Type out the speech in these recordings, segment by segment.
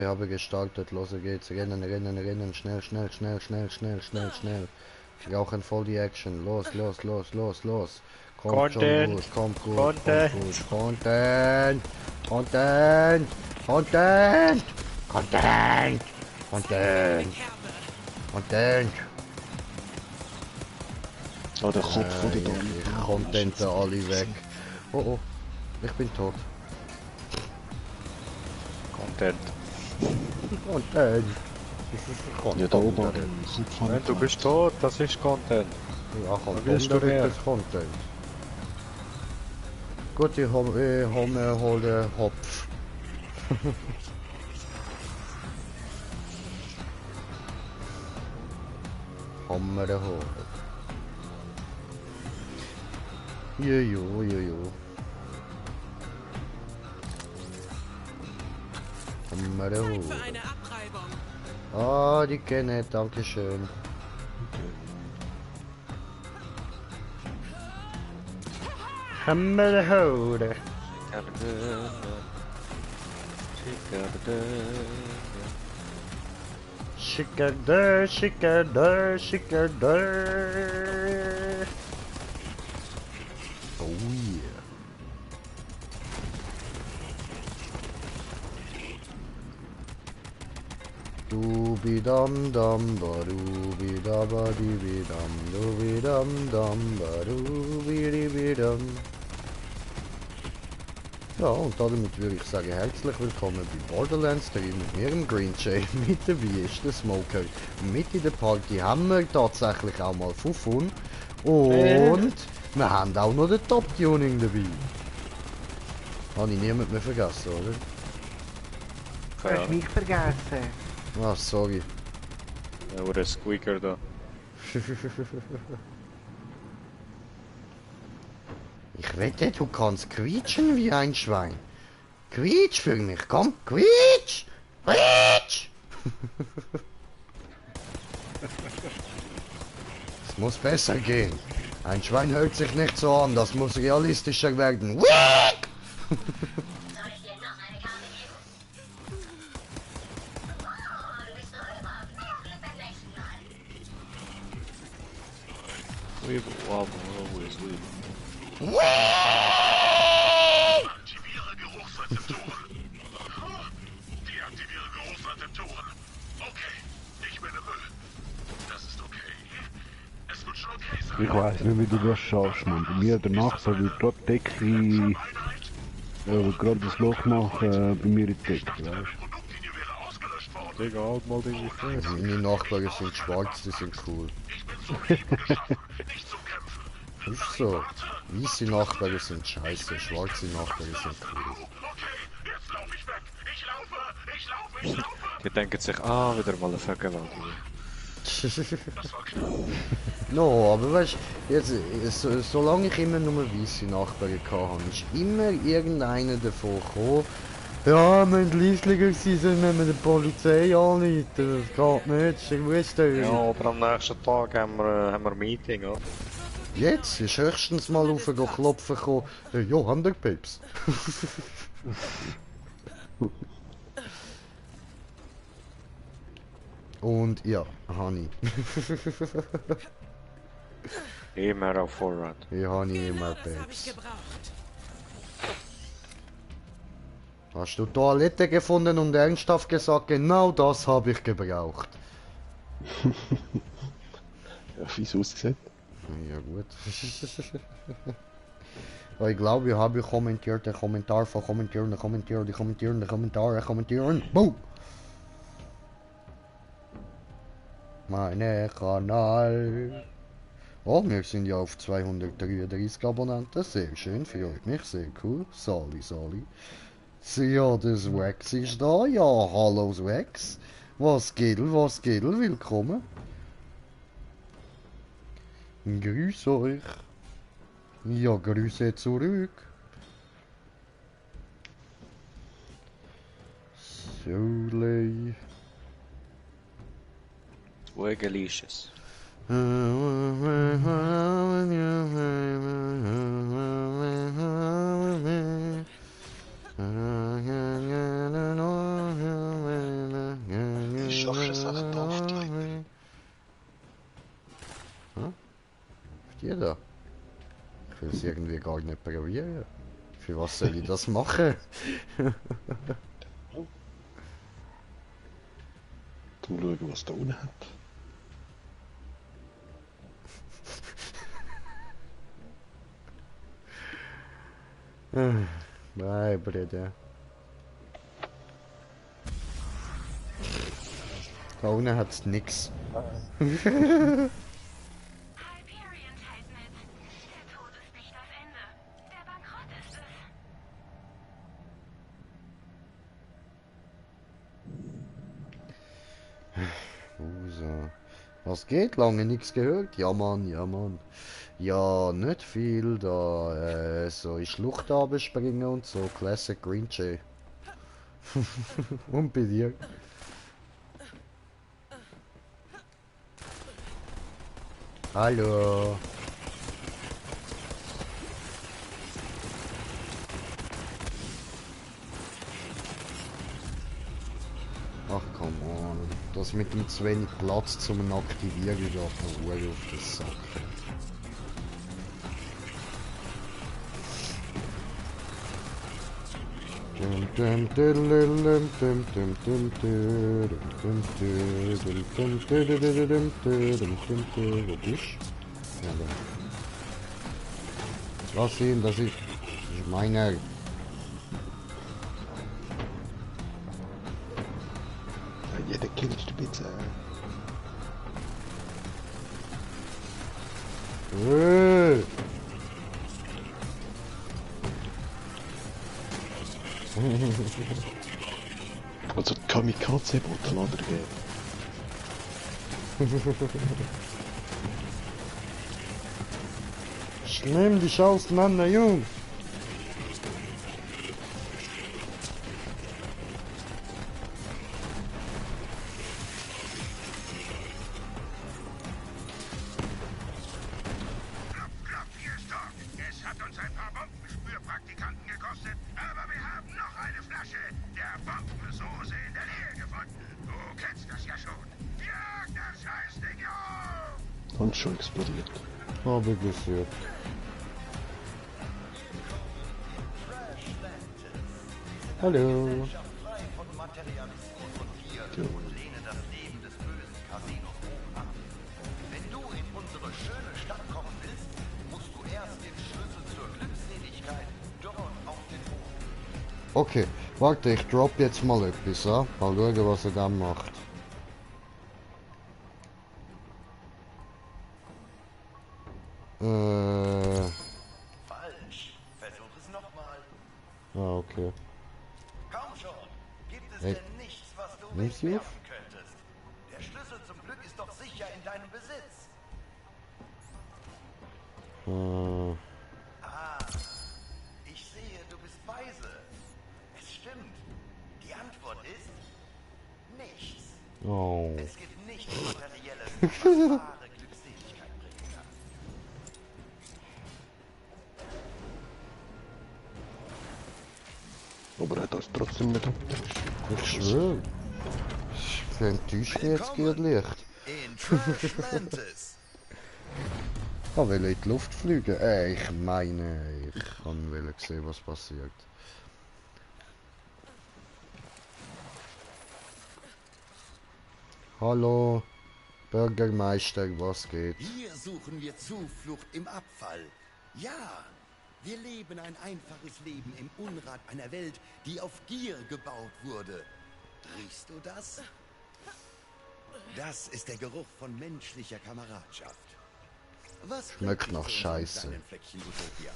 Ich habe gestartet, los geht's, rennen, rennen, rennen, schnell, schnell, schnell, schnell, schnell, schnell, schnell. Wir brauchen voll die Action, los, los, los, los, los. Kommt schon Content, gut, kommt gut, kommt gut. Content. Content, Content, Content, Content, Content, Content. Oh, der Kopf von der Dame. Ich contente alle weg. Oh oh, ich bin tot. Content. Content. Ja, da oben. Content. Kopf von Wenn du bist tot, das ist Content. Ja, Was willst Content du mehr? ist Content. Gut, ich hol den Hopf. Hammer holen. Jojo, jojo. Hammer holen. Für eine Abreibung. Ah, die kenne ich, dankeschön. Hammer holen. Schicker der, schicker der, schicker der. Oh yeah. Dum dum ba du da ba di dum ba du dum. Ja, und damit würde ich sagen, herzlich willkommen bei Borderlands 3 mit mir, im Green Jay. Mit dabei ist der Smoker. Und mit in der Party haben wir tatsächlich auch mal Fufun. Und wir haben auch noch den Top-Tuning dabei. Habe ich niemand mehr vergessen, oder? Du hast mich vergessen. Ah, sorry. Ja, oder ein Squeaker da. Ich wette, du kannst quietschen wie ein Schwein. Quietsch für mich, komm, quietsch! Quietsch! Es muss besser gehen. Ein Schwein hört sich nicht so an, das muss realistischer werden. Wiek! Wow, wo ist Weeb? Aktiviere Geruchsrezeptoren. Deaktiviere Geruchsrezeptoren. Okay, ich bin im Müll. Das ist okay. Es wird schon okay sein. Ich weiss nicht, wie du das schaffst, man. Bei mir danach so wie gerade die Decke, gerade das Loch machen, bei mir in die Decke, weißt Produktlinie wäre ausgelöscht worden. Digga, halt mal die Fresse. Meine Nachbarn sind schwarz, die sind cool. Ich bin zum Leben geschaffen, nicht zum Kämpfen. Ist so. Weiße Nachbarn sind scheiße, schwarze Nachbarn sind cool. Okay, jetzt laufe ich weg. Ich laufe, ich laufe, ich laufe. Die denken sich, ah, wieder mal eine Vergewaltigung. Das war knapp. No, aber weißt du, jetzt, solange ich immer nur weiße Nachbarn hatte, ist immer irgendeiner davon gekommen, ja, wir müssen leislicher sein, sonst müssen wir die Polizei anrufen. Das geht nicht, das ist ein Wüste. Ja, aber am nächsten Tag haben wir ein Meeting, oder? Jetzt ist höchstens mal rauf klopfen gekommen, ja, haben wir Pips. Und ja, habe ich. Immer auf Vorrat. Ich habe immer Das habe ich Pips. gebraucht. Hast du Toilette gefunden und ernsthaft gesagt, genau das habe ich gebraucht. Ja, wie es aussieht. Ja gut. Aber ich glaube, ich habe kommentiert, den Kommentar von kommentieren, kommentieren, kommentieren, Kommentare, kommentieren. Boom! Meine Kanal. Oh, wir sind ja auf 233 Abonnenten. Sehr schön, freut mich, sehr cool. Sali, Sali. Ja, das Wax ist da. Ja, hallo Wax. Was geht, willkommen. Grüß euch. Ja, Grüße zurück. Solei. Wagelicious. Sachen auftreiben will. Die da? Ich will es irgendwie gar nicht probieren. Für was soll ich das machen? Zum schauen, was da unten hat. Nein, Bruder. Da unten hat's nix. Hyperion teilt mit. Der Tod ist nicht das Ende. Der Bankrott ist es. So. Was geht? Lange nichts gehört? Ja, Mann, ja, Mann. Ja, nicht viel. Da, so in Schlucht springen und so. Classic Green Jay. Und bei dir? Hallo. Ach, come on. Das mit dem zu wenig Platz zum Aktivieren geht mir Ruhe auf den Sack. Wo bist du? Ja, da. Lass ihn, das ist meiner. Jeder killst du bitte. Also die Kamikaze-Boten oder geben. Nimm die auseinander, Jung! Klopp, hier ist Doc. Es hat uns ein paar Bombenspürpraktikanten gekostet, aber wir haben noch eine Flasche der Bombensoße in der Nähe gefunden. Du kennst das ja schon. Jag das Scheißding auf! Und schon explodiert. Habe geführt. Hallo. Frei von Materialismus und Gier und lehne das Leben des bösen Casinos hoch ab. Wenn du in unsere schöne Stadt kommen willst, musst du erst den Schlüssel zur Glückseligkeit dort auf den Boden. Okay, warte, ich drop jetzt mal etwas, ja? Mal schauen, was er dann macht. Falsch. Versuch es nochmal. Ah, okay. Komm schon. Gibt es Hey. denn nichts, was du Nimmst du auf? wegwerfen könntest? Der Schlüssel zum Glück ist doch sicher in deinem Besitz. Ah, ich sehe, du bist weise. Es stimmt. Die Antwort ist nichts. Oh. Es gibt nichts Materielles, was wahre Glückseligkeit bringen kann. Aber er hat das trotzdem nicht abgetäuscht. Ich schwöre. Ich enttäuscht mich jetzt Licht. In Trashlantis. Ich wollte in die Luft fliegen. Ich meine, ich wollte sehen, was passiert. Hallo, Bürgermeister, was geht? Hier suchen wir Zuflucht im Abfall. Ja, wir leben ein einfaches Leben im Unrat einer Welt, die auf Gier gebaut wurde. Riechst du das? Das ist der Geruch von menschlicher Kameradschaft. Was Schmeckt bringt nach dich zu unserem Scheiße. kleinen Fleckchen Utopia?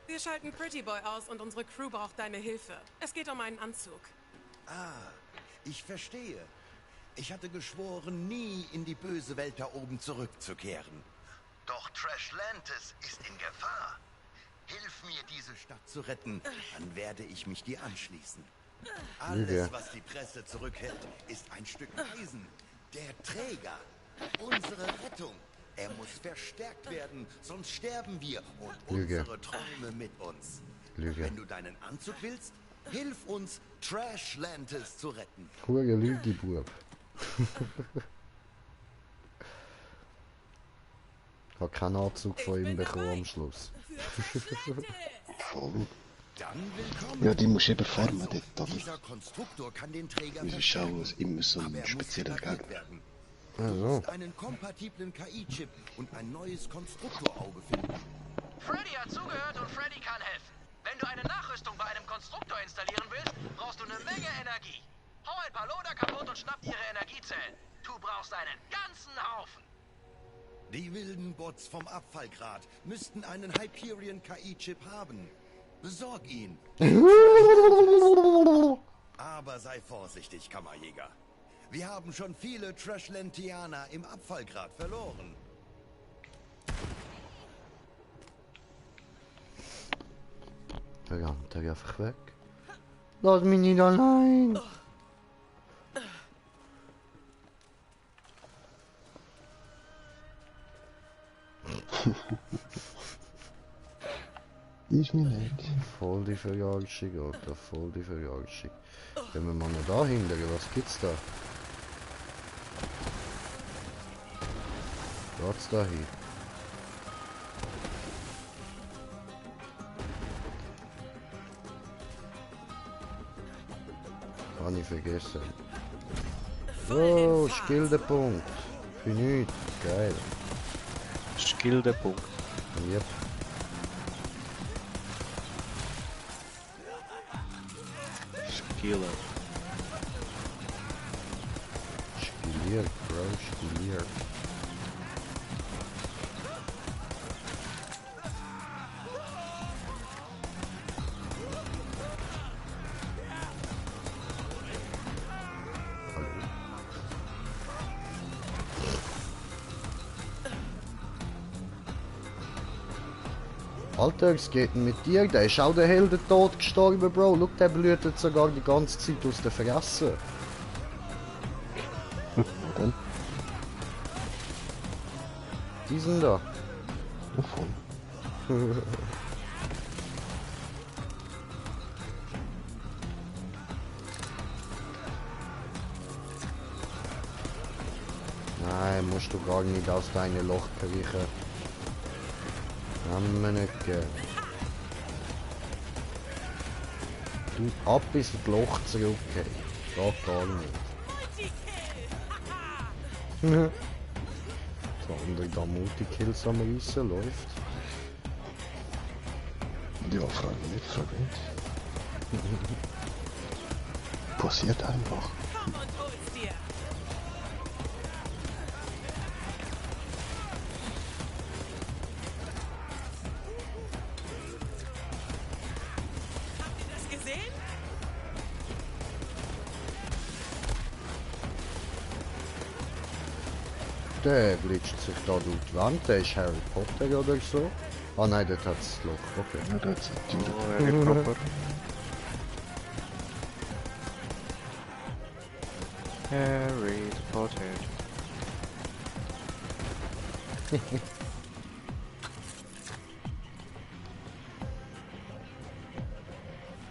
Wir schalten Pretty Boy aus und unsere Crew braucht deine Hilfe. Es geht um einen Anzug. Ah, ich verstehe. Ich hatte geschworen, nie in die böse Welt da oben zurückzukehren. Doch Trashlantis ist in Gefahr. Hilf mir, diese Stadt zu retten, dann werde ich mich dir anschließen. Lüge. Alles, was die Presse zurückhält, ist ein Stück Eisen. Der Träger. Unsere Rettung. Er muss verstärkt werden, sonst sterben wir und Lüge. unsere Träume mit uns. Lüge. Wenn du deinen Anzug willst, hilf uns, Trashlantis zu retten. Hure Lüge, Bub. Ich habe keinen Anzug von ihm bekommen am Schluss. Voll. Dann willkommen. Ja, die musst du eben farmen dort, oder? Dieser Konstruktor kann den Träger Das ist auch immer so aber ein er muss spezieller repariert Gegner. werden. Ja, Du so. musst einen kompatiblen KI-Chip und ein neues Konstruktorauge finden. Freddy hat zugehört und Freddy kann helfen. Wenn du eine Nachrüstung bei einem Konstruktor installieren willst, brauchst du eine Menge Energie. Hau ein paar Loader kaputt und schnapp ihre Energiezellen. Du brauchst einen ganzen Haufen. Die wilden Bots vom Abfallgrad müssten einen Hyperion KI-Chip haben. Besorg ihn. Aber sei vorsichtig, Kammerjäger. Wir haben schon viele Trashlantianer im Abfallgrad verloren. Der rennt einfach weg. Lass mich nicht allein! Ist mir nicht. Voll die Verarschung, Alter, voll die Verarschung. Gehen wir mal noch da hinten, was gibt's da? Geht's da hin? Habe ich vergessen. Oh, Skildepunkt. Für nichts. Geil. Skildepunkt. Yep. Skiller. Skiliert, Bro, skiliert. Alter, es geht denn mit dir? Der ist auch der Heldentod gestorben, Bro. Schau, der blutet sogar die ganze Zeit aus der Fresse. Dann? Die sind da. Ja, voll. Nein, musst du gar nicht aus deinem Loch kriechen. Haben wir nicht gern. Du ab ins Loch zurück. Geht gar nicht. Der andere da Multikills am Reissen läuft. Ja, frag mich nicht, frag mich nicht. Passiert einfach. Komm und hol's dir. Habt ihr das gesehen? Der glitscht sich da durch die Wand. Der ist Harry Potter oder so. Ah nein, dort hat es das Loch. Okay. Ja, das ist natürlich. Oh, Harry Proper. Harry Potter.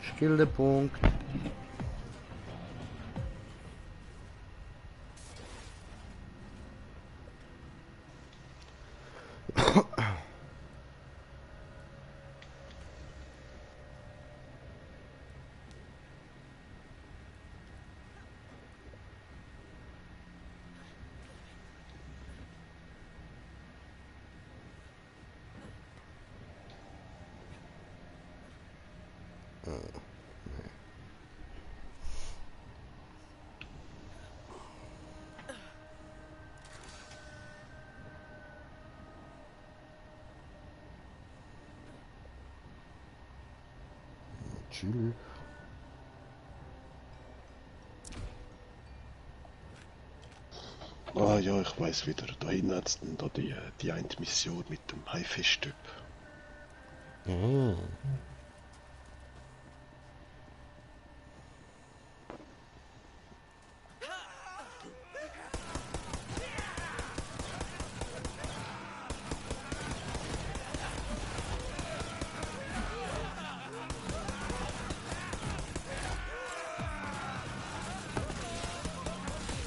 Skildepunkt. Chill. Ah ja, ich weiß wieder. Da hinten hat es dann da die eine Mission mit dem Haifisch-Typ. Mm.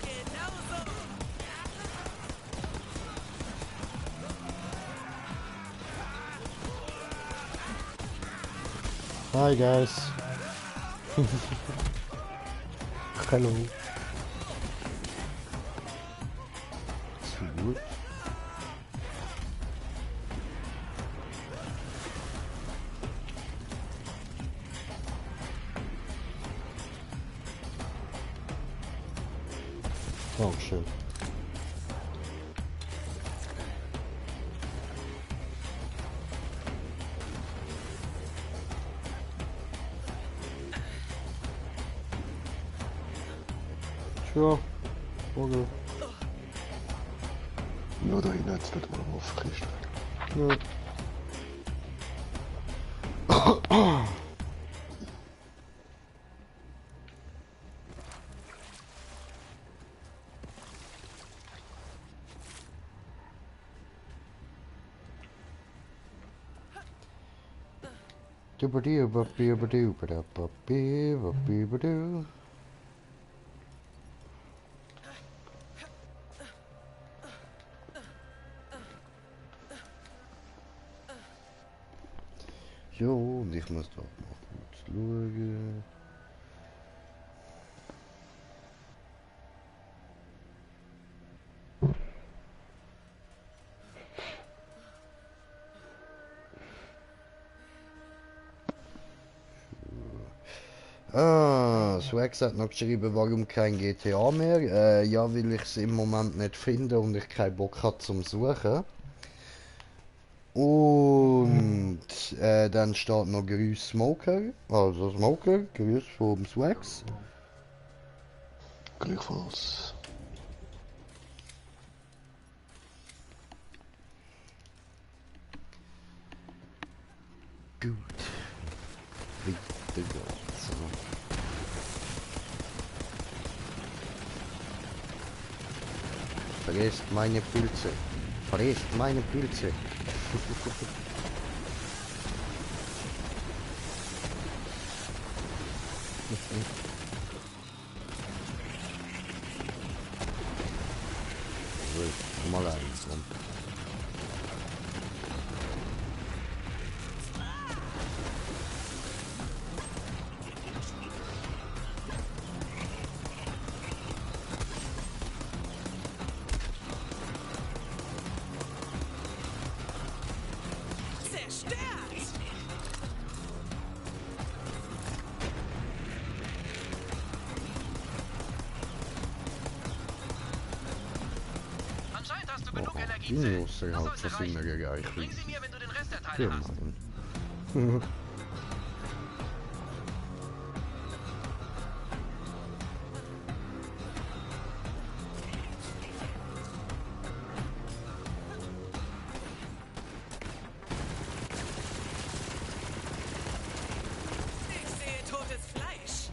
Genau Hi guys. Hallo. Zu. Dankeschön. Tja, okay. Ja, da hinten hat's nicht mal aufgerichtet. Ja. Doobadoo-ba-bee-ba-doo-ba-da-ba-bee-ba-bee-ba-doo. Jo, und ich muss doch mal kurz schauen. Ah, Swax hat noch geschrieben, warum kein GTA mehr. Ja, weil ich es im Moment nicht finde und ich keinen Bock habe zum Suchen. Und dann steht noch Grüß Smoker. Also Smoker, Grüß vom Swax. Gleichfalls. Gut. Weiter geht's. Vergesst meine Pilze. Vergesst meine Pilze. So, mal eins. Anscheinend hast du genug Die Energiezellen. Nussel Das halt sollte schon immer reichen. gleich. Bring sie mir, wenn du den Rest der Ja, Teile hast. Mann. Ich sehe totes Fleisch.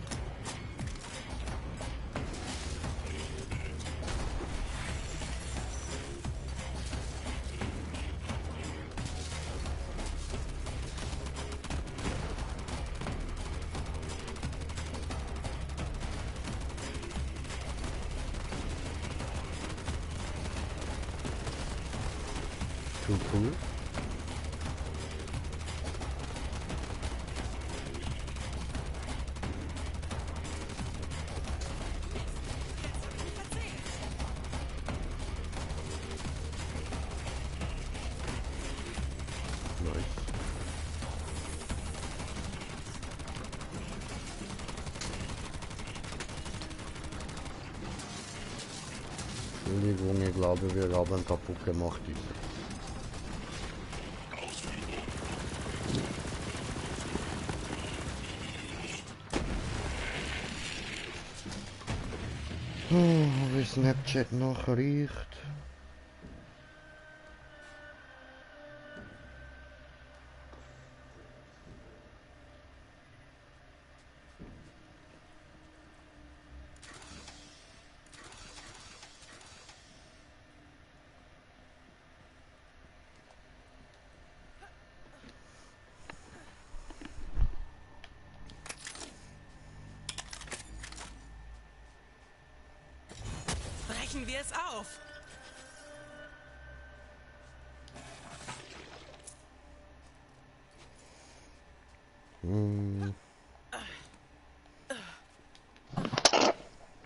Cool. Nice. Entschuldigung, ich glaube, wir haben kaputt gemacht. Wie Snapchat noch riecht. Brechen wir es auf.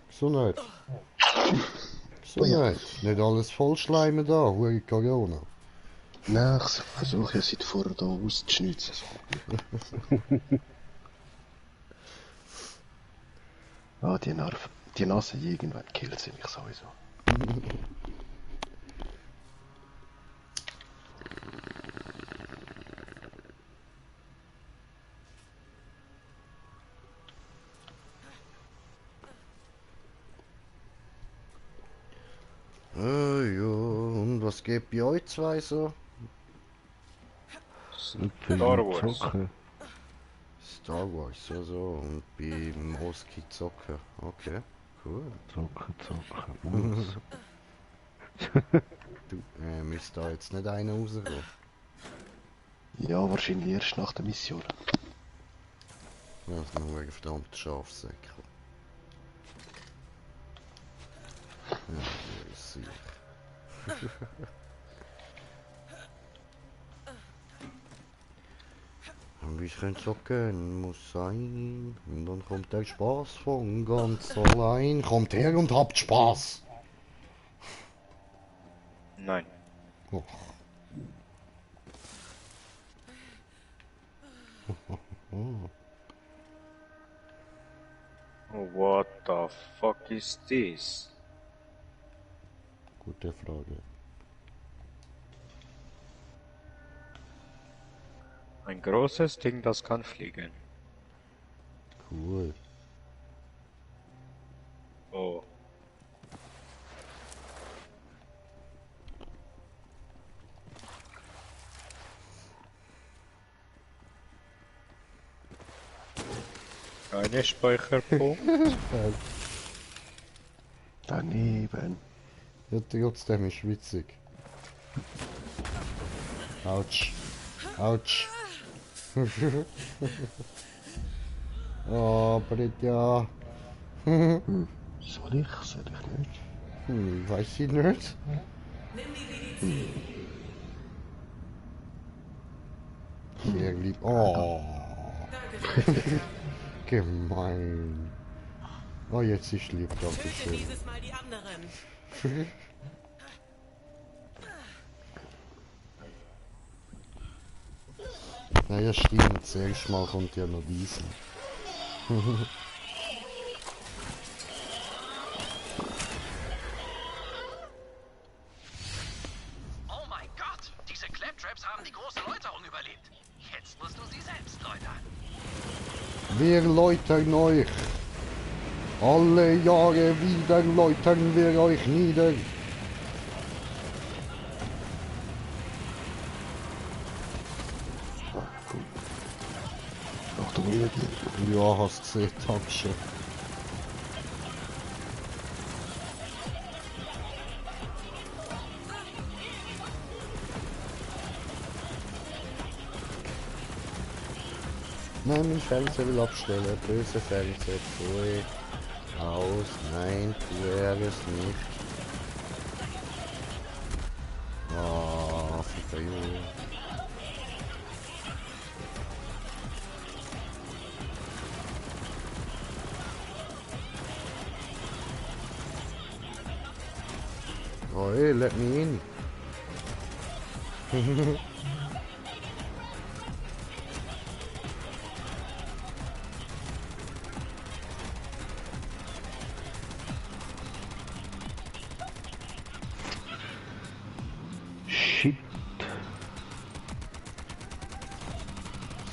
Gesundheit. Gesundheit. Nicht alles vollschleimen da, hure Corona. Nein, ich versuche ja seit vorher da auszuschnitzen. Ah, die Nase irgendwann killt sie mich sowieso. Ja, und was geht bei euch zwei so? Star Wars. Star Wars, so, so. Und beim Oski zocken. Okay, cool. Zocken. Muss. Du, müsste da jetzt nicht einer rauskommen? Ja, wahrscheinlich erst nach der Mission. Ja, das ist nur ein verdammter Schafsäckel. Ja, der ist sicher. Wie es könnte so gehen, muss sein. Und dann kommt der Spaß von ganz allein. Kommt her und habt Spaß. Nein. Oh. What the fuck is this? Gute Frage. Ein großes Ding, das kann fliegen. Cool. Oh. Keine Speicherpunkt. Daneben. Ja, trotzdem ist witzig. Autsch. Autsch. Oh, Bridja. Soll ich nicht? Weiß ich nicht. Sehr lieb. Oh. Gemein. Oh, jetzt ist lieb, danke schön. Dieses Mal die anderen. Naja, stimmt. Zuerst mal kommt ja noch Diesel. Oh mein Gott, diese Claptraps haben die große Läuterung überlebt. Jetzt musst du sie selbst läutern. Wir läutern euch. Alle Jahre wieder läutern wir euch nieder. Achtung, hier. Ja, hast gesehen, Dankeschön. Nein, mein Fernseher will abstellen. Böse Fernseher. Pfui. Aus. Nein, tu er es nicht. Ah, Ficker. Oh, hey, let me in. Shit.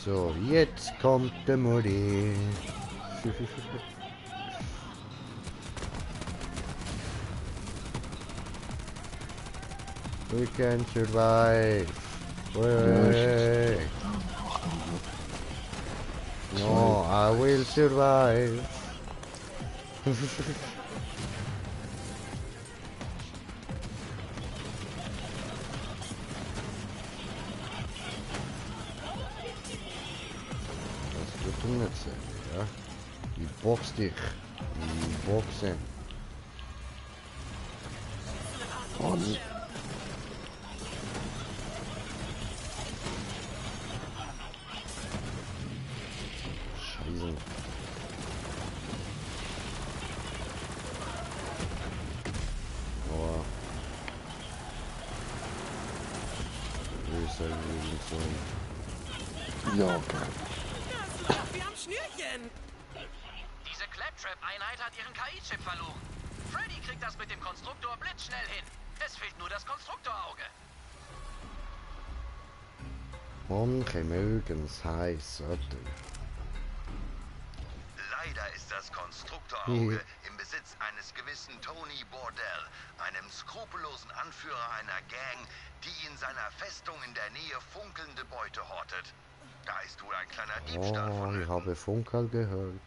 So, jetzt kommt der Mutti. We can survive. Way. No, I will survive. Das wird nicht sein, ja? Die box dich. Die boxen. Oh, nee. so. Ja, okay. Wir haben Schnürchen! Diese Claptrap-Einheit hat ihren KI-Chip verloren. Freddy kriegt das mit dem Konstruktor blitzschnell hin. Es fehlt nur das Konstruktorauge. Manche mögen's heiß, oder? Leider ist das Konstruktorauge im Besitz eines gewissen Tony Bordell, einem skrupellosen Anführer einer Gang, die in seiner Festung in der Nähe funkelnde Beute hortet. Da ist wohl ein kleiner Diebstahl Oh, von. ich habe Funkel gehört.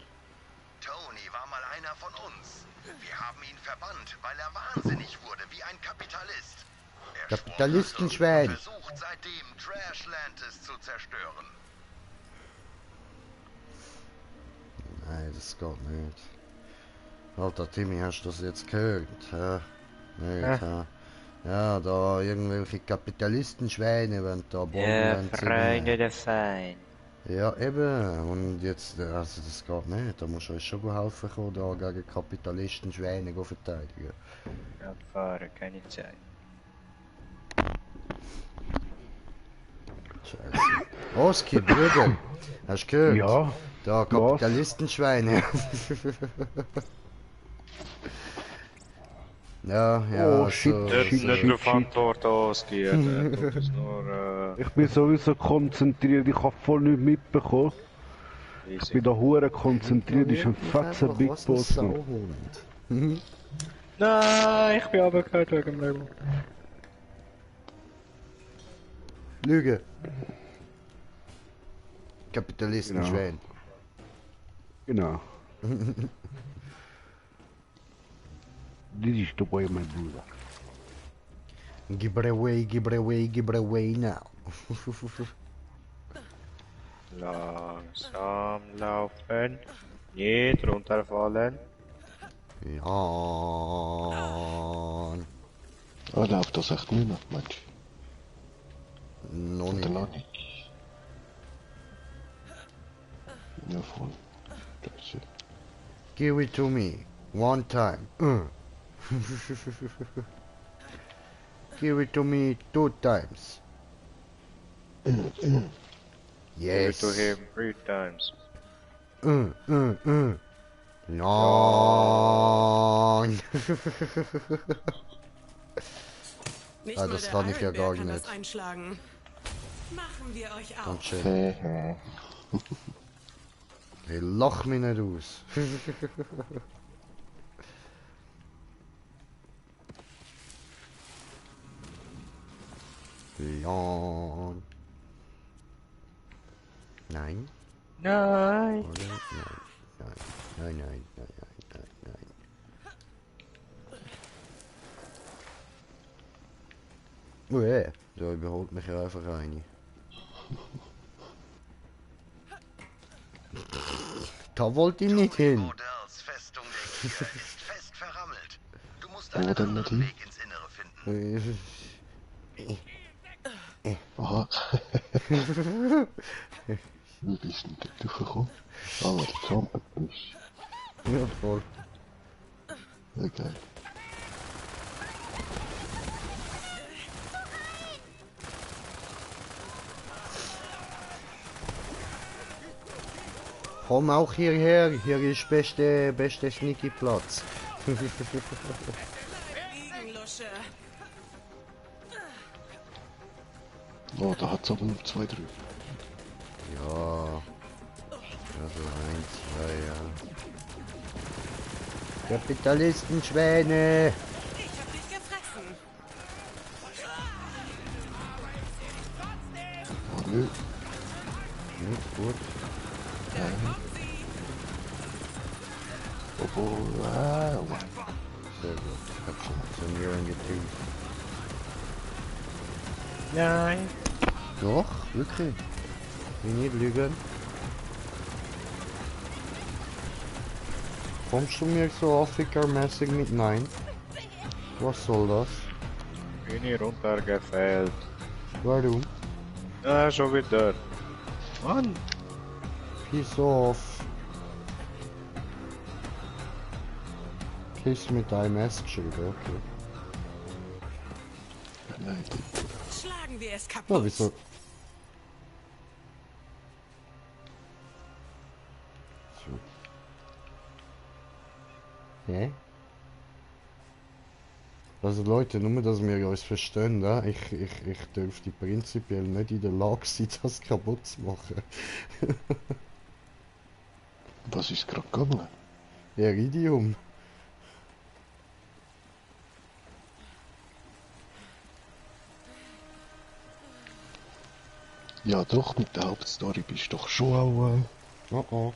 Tony war mal einer von uns. Wir haben ihn verbannt, weil er wahnsinnig wurde wie ein Kapitalist. Er Kapitalistenschwein. versucht seitdem Trashlantis zu zerstören. Nein, das geht nicht. Alter Timmy, hast du das jetzt gehört? Hä? Nicht, hä? Ja, da irgendwelche Kapitalistenschweine wollen da Borderlands Freunde der Fein. Ja, eben. Und jetzt, also das geht nicht. Da musst du uns schon helfen kommen, da gegen Kapitalistenschweine verteidigen. Ja, fahren, keine Zeit. Scheiße. Oski, Bruder, hast du gehört? Ja. Da Kapitalistenschweine. ja, Oh, shit, Nicht darauf antworten, ausgehen. Das ist nur, Ich bin sowieso konzentriert, ich habe voll nicht mitbekommen. Ich bin da hure konzentriert, ist ein fetter Big Boss. Nein, ich bin aber gehört wegen dem Level. Lüge. Kapitalistenschwein. Genau. Das ist der Boy, mein Bruder. Give it away, give it away, give it away now. Langsam laufen, nicht runterfallen. Ja. Ah, läuft das echt nicht mehr, Mensch. Noch Oder noch nicht. nicht? Ja, voll. Scheiße. Give it to me. One time. Give it to me 2 times. Give Yes. it to him 3 times. Nein. Nicht Ah, mal das der kann ich ja Iron gar Bear kann nicht. das einschlagen. Machen wir euch auf. Ganz schön. Hehe. Hey, lach mich nicht aus. Leon. Nein. Nein. Oder? Nein. Nein, nein, nein, nein, nein, nein. Ue, da überholt mich ja einfach eine. Da wollte ich nicht hin. Bordells Festung der Gier ist fest verrammelt. Du musst Wo einen denn anderen nicht Weg ins Innere finden. Aha. Wie bist du denn da durchgekommen? Ah, weil du gecampert bist. Ja, voll. Ja, geil. Komm auch hierher, hier ist beste Sneaky Platz. Liegen, Lusche. Oh, da hat's aber noch 2, 3. Ja. Also 1, 2, ja. Kapitalistenschweine! Ich hab dich gefressen. Oh, nö. Nicht gut. Wow. Sehr gut. Ich hab schon zu mir angetrieben. Nein. Doch, wirklich. Wie nicht lügen. Kommst du mir so Afrika-mäßig mit Nein? Was soll das? Bin ich runtergefällt. Warum? Ah, schon wieder. Mann. Piss off. Kiss mit einem S geschrieben, okay. Nein, Schlagen wir es Ja, kaputt. wieso? So. Hä? Also Leute, nur dass wir uns verstehen, ne? Ich dürfte prinzipiell nicht in der Lage sein, das kaputt zu machen. was ist gerade gegangen? Iridium. Ja doch, mit der Hauptstory bist du doch schon auch Oh oh.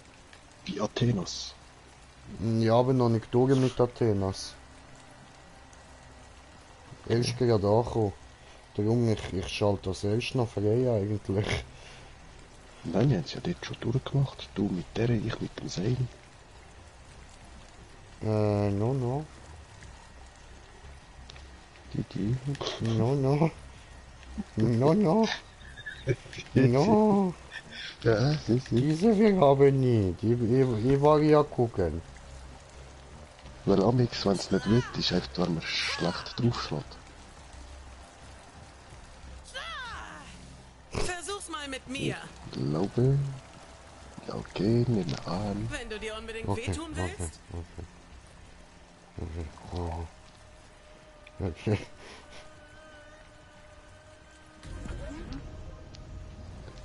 wie Athenas. Ja, aber noch nicht durch mit Athenas. Erst gerade angekommen. Darum, ich schalte das erst noch frei eigentlich. Nein, wir haben es ja dort schon durchgemacht. Du mit der, ich mit dem Seil. No. Die. No. No. Ja, sie. Diese wir haben nicht. Ich war ja gucken. Weil amix, wenn es nicht will, ist einfach, wenn man schlecht draufschlägt. Versuch's mal mit mir. Glaube. Ja, okay, nehmen wir an. Wenn du dir unbedingt Okay, wehtun willst. Okay.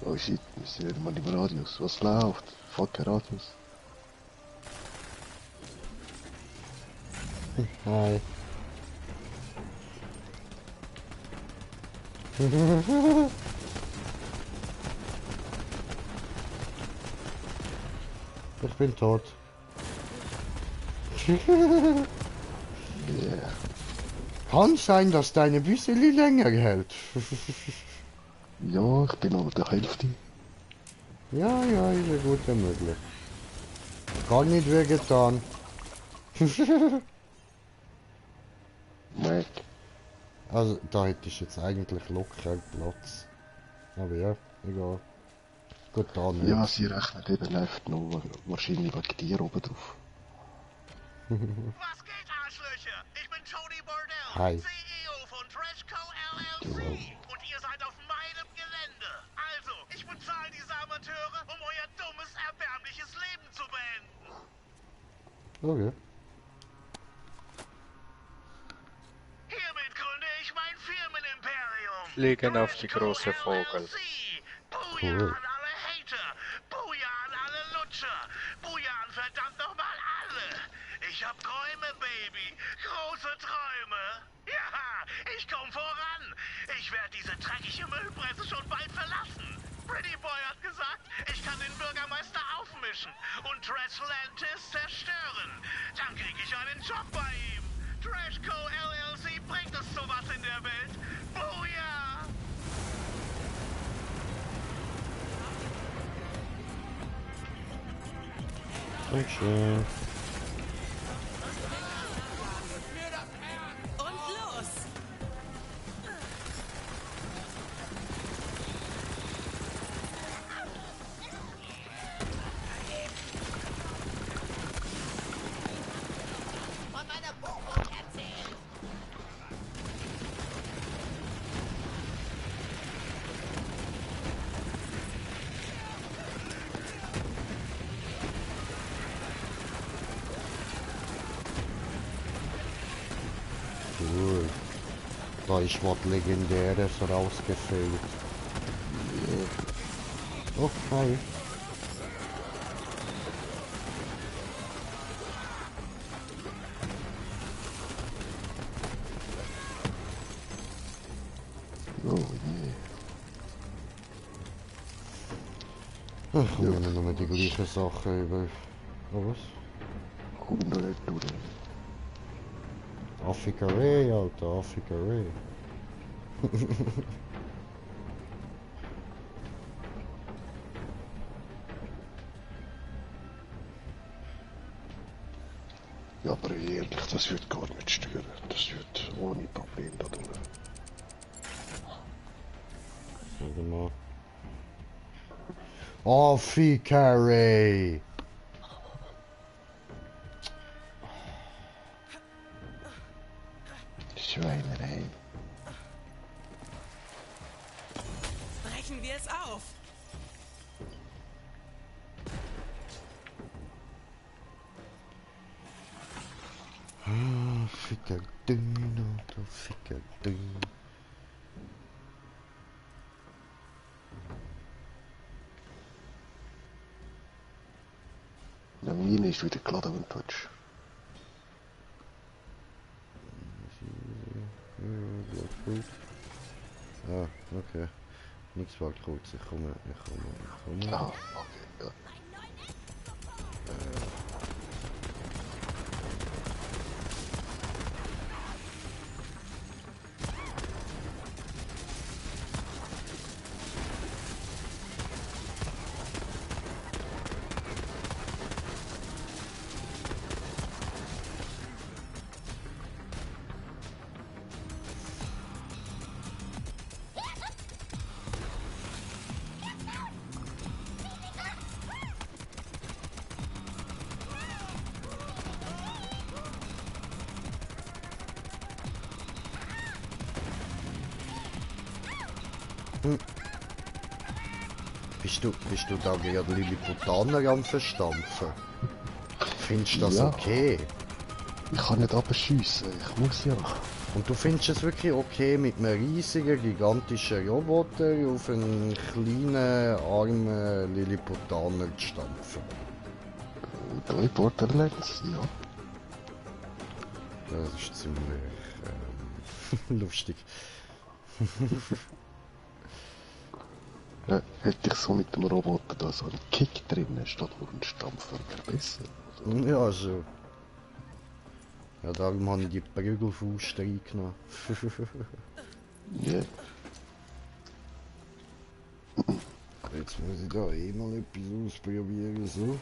Oh shit, wir sind wieder mal im Radius. Was läuft? Fucking Radius. Hi. Ich bin tot. Yeah. Kann sein, dass deine Büsseli länger hält. Ja, ich bin noch der Hälfte. Ja, ist ja gut möglich. Gar nicht wehgetan. Mac. Also, da hätte ich jetzt eigentlich locker Platz. Aber ja, egal. Gut, da nicht. Ja, sie rechnet eben einfach noch wahrscheinlich wegen dir oben drauf. Was geht, Arschlöcher? Ich bin Tony Bordell, Hi. CEO von Trashco LLC. Du. Und ihr seid auf meinem Gelände. Also, ich bezahle diese Amateure, um euer dummes, erbärmliches Leben zu beenden. Okay. Hiermit gründe ich mein Firmenimperium. Fliegen auf die große Vogel. Booyah Cool. an alle Hater. Booyah an alle Lutscher. Booyah an verdammt nochmal alle. Ich hab Träume, Baby. Große Träume. Ja, ich komm voran. Ich werde diese dreckige Müllpresse schon bald verlassen. Pretty Boy hat gesagt, ich kann den Bürgermeister aufmischen und Trashlantis zerstören. Dann krieg ich einen Job bei ihm. Trashco LLC bringt es sowas in der Welt. Booyah! Dankeschön. Und los. Von meiner Buchung erzählen. Cool. Da ist was Legendäres rausgefällt. Oh, hi. Oh je. Ach, wir haben nur die gleichen Sachen über... Oh, was? Komm da nicht durch. Affikaré, Alter, Affikaré. Ja, aber ehrlich, das wird gar nicht stören. Das wird ohne Problem da durch. Warte mal. Affikaré! Schweinerei. brechen wir es auf. Ficker Dino, du Ficker Dino. Ja, meine ist wieder geladen, wenn du willst. Ah, okay. Nichts war kurz, ich komme. Ah, okay, ja. Bist du da gerade Lilliputaner am Verstampfen? Findest du das Ja. okay? Ich kann nicht abschiessen, ich muss ja. Und du findest es wirklich okay, mit einem riesigen, gigantischen Roboter auf einen kleinen, armen Lilliputaner zu stampfen? Bei Borderlands, ja. Das ist ziemlich lustig. Ja, hätte ich so mit dem Roboter da so einen Kick drin, statt nur einen Stampfer, wäre besser. Ja, so. Ja, darum habe ich die Prügelfaust reingenommen. Ja. Jetzt muss ich da eh mal etwas ausprobieren, so.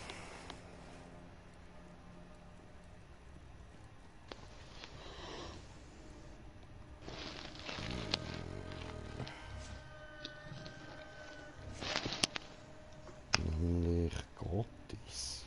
Licht Gottes.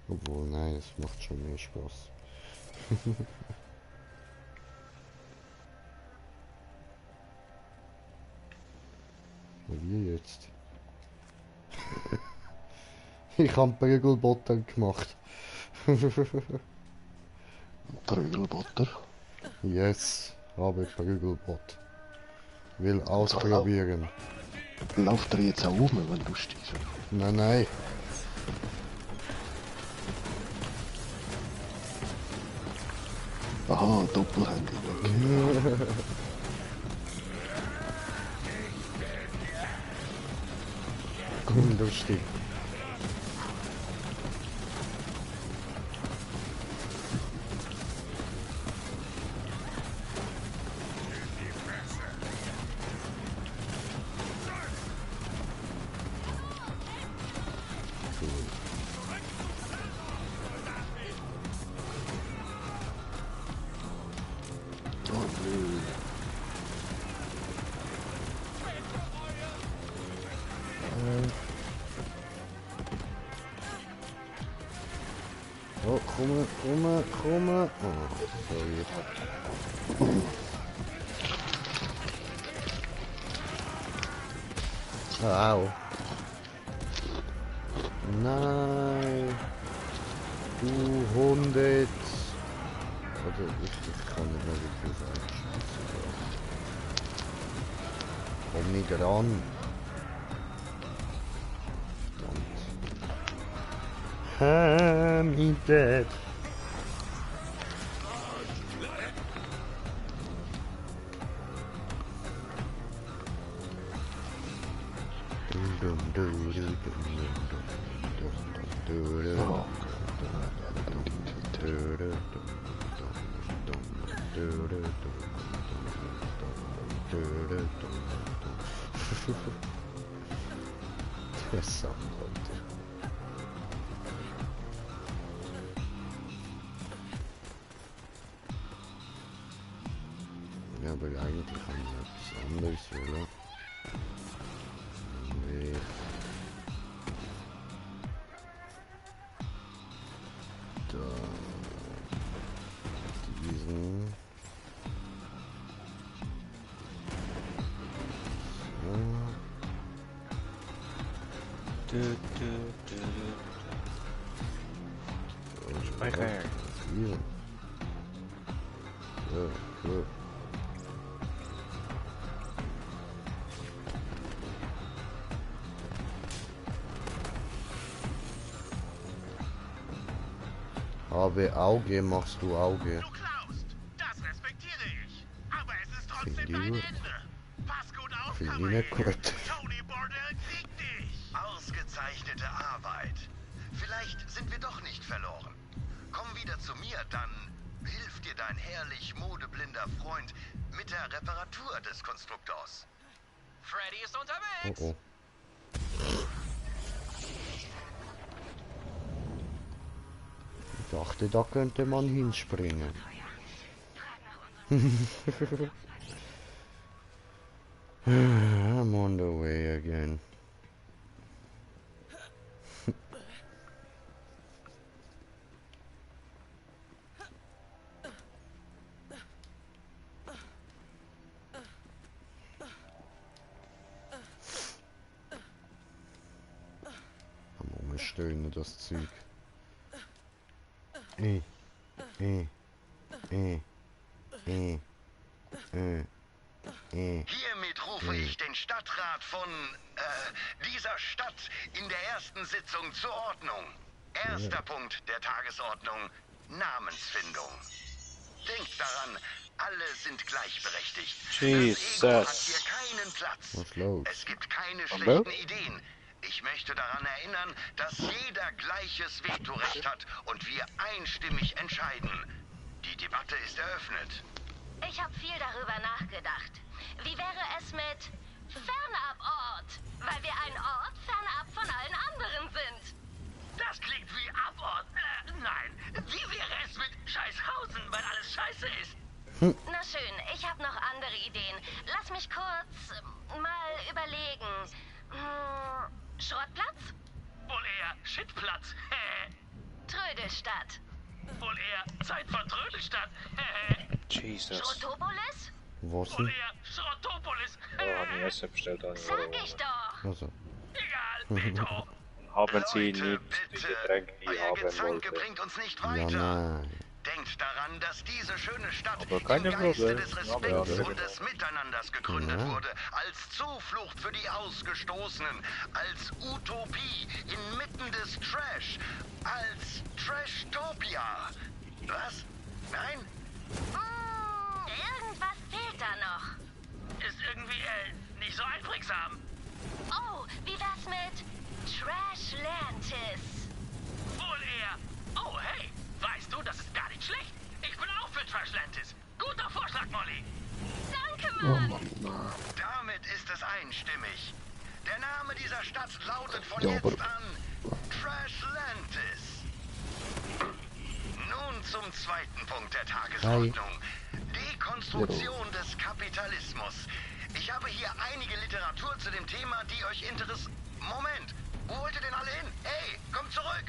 Obwohl, nein, es macht schon mehr Spaß. Wie jetzt? Ich habe Prügelbotter gemacht. Prügelbotter? Yes, habe Prügelbot. Will ausprobieren. Lauft er jetzt auch um, wenn du stirbst? Nein, nein. Aha, Doppelhändler, okay. Lustig. Oh, komm. Oh, sorry. Au. Nein. Du Hunde. Oder ich kann nicht mehr wirklich sagen. Komm nicht ran. I'm dead. Sache, Alter. Ja, aber eigentlich haben wir etwas anderes wollen. Weg. Da. Diesen. Speicher. Hier. Ja, cool. Habe Auge, machst du Auge. Du klaust. Das respektiere ich. Aber es ist trotzdem Finde dein ich Ende. Pass gut auf, Finde ich Kameraden. nicht gut. Tony Bordell kriegt dich. Ausgezeichnete Arbeit. Vielleicht sind wir doch nicht verloren. Komm wieder zu mir, dann hilft dir dein herrlich modeblinder Freund mit der Reparatur des Konstruktors. Freddy ist unterwegs. Oh oh. Ich dachte, da könnte man hinspringen. I'm on the way again. Am Umstöhnen das Zeug. Hiermit rufe ich den Stadtrat von dieser Stadt in der ersten Sitzung zur Ordnung. Erster Punkt der Tagesordnung: Namensfindung. Denkt daran, alle sind gleichberechtigt. Das Ego hat hier Jesus. keinen Platz. Was los? Es gibt keine Okay. schlechten Ideen. Ich möchte daran erinnern, dass jeder gleiches Vetorecht hat und wir einstimmig entscheiden. Die Debatte ist eröffnet. Ich habe viel darüber nachgedacht. Wie wäre es mit fernab Ort? Weil wir ein Ort fernab von allen anderen sind. Das klingt wie Abort. Nein. Wie wäre es mit Scheißhausen, weil alles scheiße ist? Na schön, ich habe noch andere Ideen. Lass mich kurz mal überlegen. Schrottplatz? Wohl eher Shitplatz. Trödelstadt. Wohl eher Zeit von Trödelstadt. Jesus. Schrottopolis? Was Wohl denn? eher Schrottopolis. Oh, habe ich Essen bestellt. Sag ich doch. Also. Egal, Veto. Haben Sie Leute, nicht die bitte. Getränke, die ich Euer haben Gezanke wollte? bringt uns nicht Ja, weiter. nein. Denkt daran, dass diese schöne Stadt Aber keine im Geiste Problem. des Ja, Respekts ja, und des Miteinanders gegründet Ja. wurde, als Zuflucht für die Ausgestoßenen, als Utopie inmitten des Trash, als Trashtopia. Was? Nein? Irgendwas fehlt da noch. Ist irgendwie, nicht so einprägsam. Oh, wie wär's mit Trashlantis? Wohl eher. Oh, hey. Weißt du, das ist gar nicht schlecht. Ich bin auch für Trashlantis. Guter Vorschlag, Molly. Danke, Oh Mann. Mann, Damit ist es einstimmig. Der Name dieser Stadt lautet von Ja, jetzt aber- an Trashlantis. Nun zum zweiten Punkt der Tagesordnung. Dekonstruktion des Kapitalismus. Ich habe hier einige Literatur zu dem Thema, die euch interessiert. Moment, wo wollt ihr denn alle hin? Hey, kommt zurück!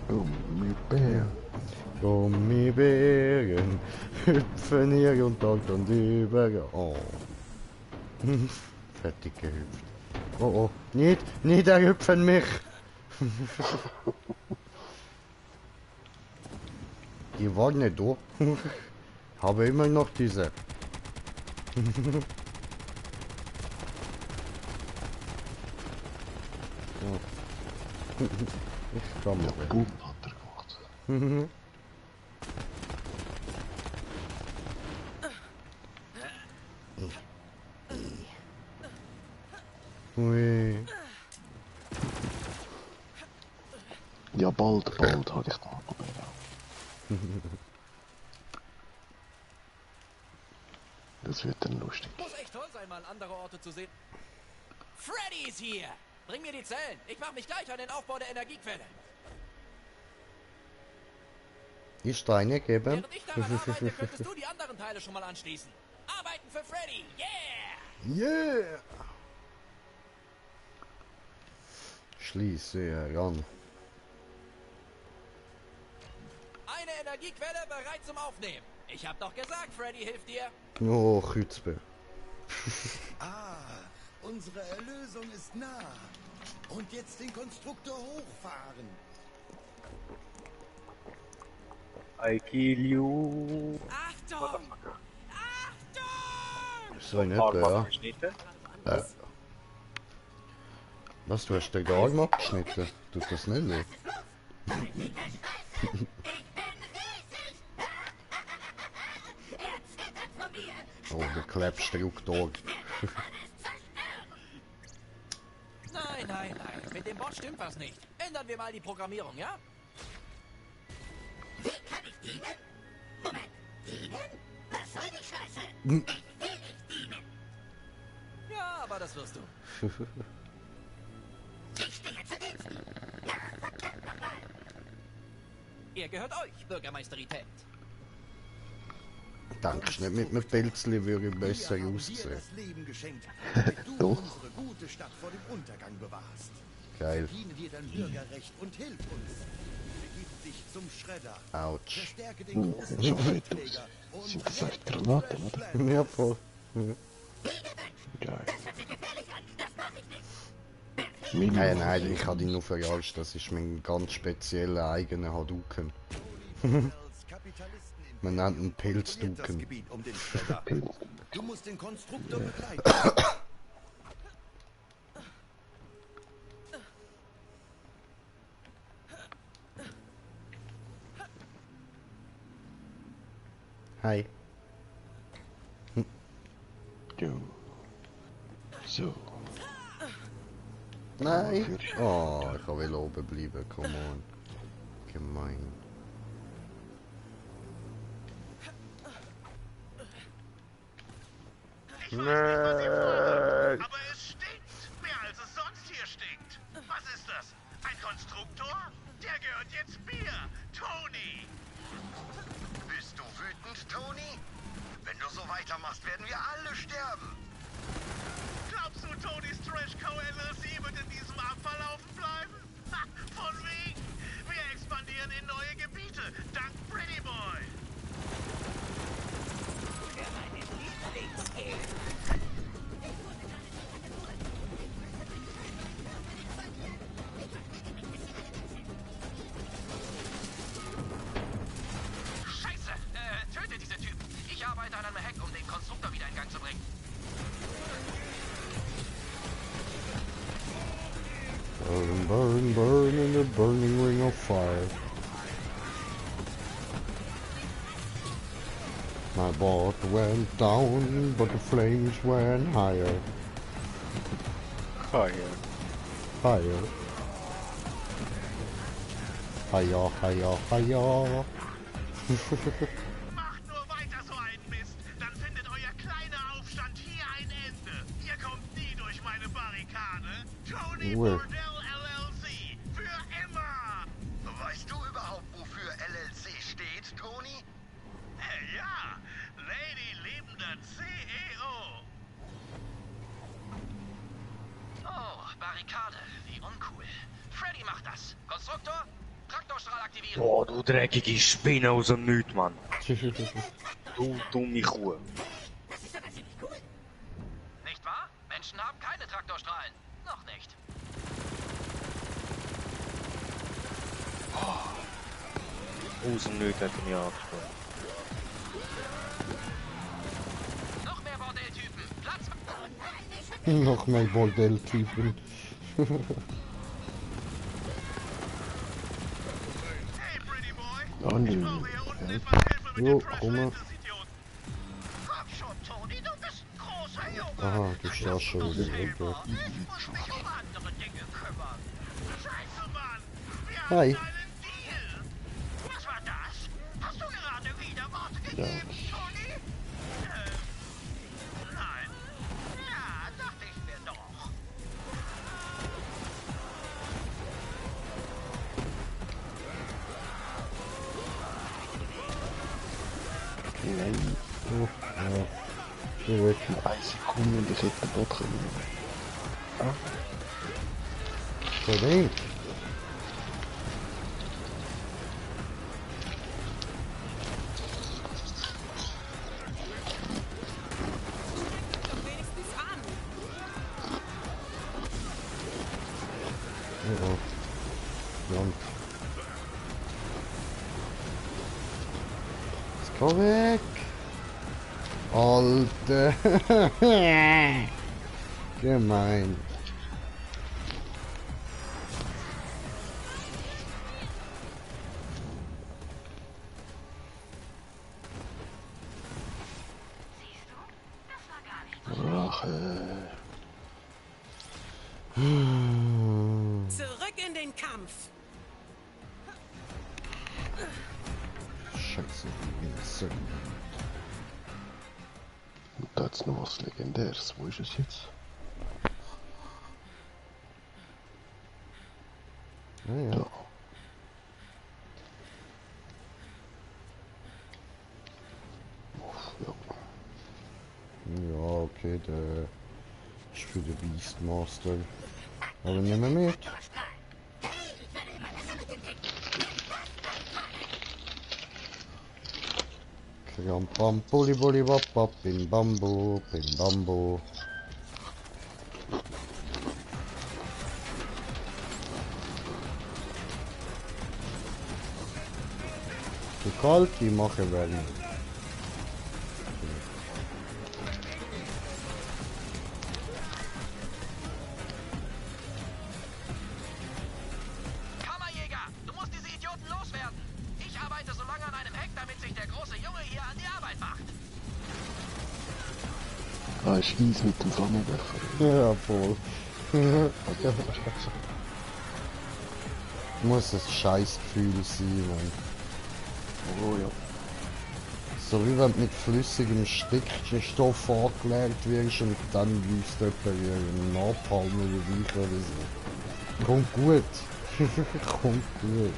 Gummibär. Gummibären hüpfen hier und dort und über. Oh. Fertig gehüpft. Oh oh. Nicht erhüpfen mich! Die waren nicht da. Habe immer noch diese. Ich kann mal. Boom hat er gemacht. Ja, bald habe ich da probiert. Das wird dann lustig. Muss echt toll sein, mal andere Orte zu sehen. Freddy ist hier! Bring mir die Zellen. Ich mache mich gleich an den Aufbau der Energiequelle. Die Steine geben. Während ich daran arbeite, könntest du die anderen Teile schon mal anschließen. Arbeiten für Freddy! Yeah! Yeah! Schließe heran. Eine Energiequelle bereit zum Aufnehmen. Ich hab doch gesagt, Freddy hilft dir. Oh, Kützbe. Unsere Erlösung ist nah. Und jetzt den Konstruktor hochfahren. I kill you. Achtung! So nicht, ja. Was, du hast den Arm abgeschnitten? Tut das nicht weh? Oh, der Klebstruck da. Nein. Mit dem Bot stimmt was nicht. Ändern wir mal die Programmierung, ja? Wie kann ich dienen? Moment, dienen? Was soll die Scheiße? Ja, aber das wirst du. Ich stehe zu Diensten. Er gehört euch, Bürgermeisterität. Denkst du nicht, mit einem Pilzli würde ich besser aussehen? Das Leben geschenkt, damit du unsere gute Stadt vor dem Untergang bewahrst. Geil. Verdiene dir dein Bürgerrecht und hilf uns. Begib dich zum Schredder. Autsch. Verstärke den großen Schon Schaufenträger und sind das halt Granaten, oder? Ja, voll. Geil. Nein, ich habe ihn nur verarscht. Das ist mein ganz spezieller eigener Hadouken. Man nennt ihn Pilzduken. Du musst den Konstruktor begleiten. Hi. So. Nein. Oh, ich will oben bleiben. Come on. Gemein. Nein. Aber es stinkt. Mehr als es sonst hier stinkt. Was ist das? Ein Konstruktor? Der gehört jetzt mir. Tony. Bist du wütend, Tony? Wenn du so weitermachst, werden wir alle sterben. Glaubst du, Tonys Trash Co. LLC wird in diesem Abfalllaufen bleiben? Ha, von wegen. Wir expandieren in neue Gebiete. Dank Pretty Boy. Scheiße! Töte diese Typen. Ich arbeite an einem Hack, um den Konstruktor wieder in Gang zu bringen. Burn, burn, burn in the burning ring of fire. My boat went down, but the flames went higher. Fire. Higher. Higher, higher, higher. Macht nur weiter so einen Mist. Dann findet euer kleiner Aufstand hier ein Ende. Ihr kommt nie durch meine Barrikade. Tony Well. Bordell LLC. Für immer. Weißt du überhaupt, wofür LLC steht, Tony? Ja, Lady liebender CEO. Oh, Barrikade. Wie uncool. Freddy macht das. Konstruktor, Traktorstrahl aktivieren. Boah, du dreckige Spinne aus dem Nichts, Mann. Du dumme Kuh. Nicht wahr? Menschen haben keine Traktorstrahlen. Noch nicht. Aus dem Nichts hat er mich angesprochen. Noch mehr Bordelltypen. Platz. Noch mehr Bordelltypen. Hey, Pretty Boy. Oh, nö. Ich brauche hier unten etwas Hilfe mit Jo, den Trash komm mal. Idioten. Komm schon, Tony, du bist ein großer Junge. Aha, du stehst schon wieder. Ich muss mich um andere Dinge kümmern. Scheiße, Mann. Wir Hi. Was war das? Hast du gerade wieder Worte gegeben, Tony? Nein. Ja, dachte ich mir doch. Nein. Oh, ja. Geh weg. 1 Sekunde und ich hätte den Bot können. So Ding. Ja. Jetzt komm weg. Alter. Gemein. Rache. Zurück in den Kampf. Scheiße, wie ein Söhne. Und da hat's noch was Legendäres. Wo ist es jetzt? Ah, ja. Da. Ja. Ja, okay, der ist für den Beastmaster. Aber nehmen wir mit. Kram pam puli buli bop bop bim bambu bim bambu. Zu kalt, die mache Wärme. Kammerjäger, du musst diese Idioten loswerden. Ich arbeite so lange an einem Heck, damit sich der große Junge hier an die Arbeit macht. Ah, ist Eis mit dem Flammenwerfer. Ja, voll. Muss ein Scheißgefühl sein, Mann. Oh ja. So wie wenn du mit flüssigem Stickstoff angeleert wirst und dann läufst du etwa wie ein Napalm oder Weich oder so. Kommt gut. Kommt gut.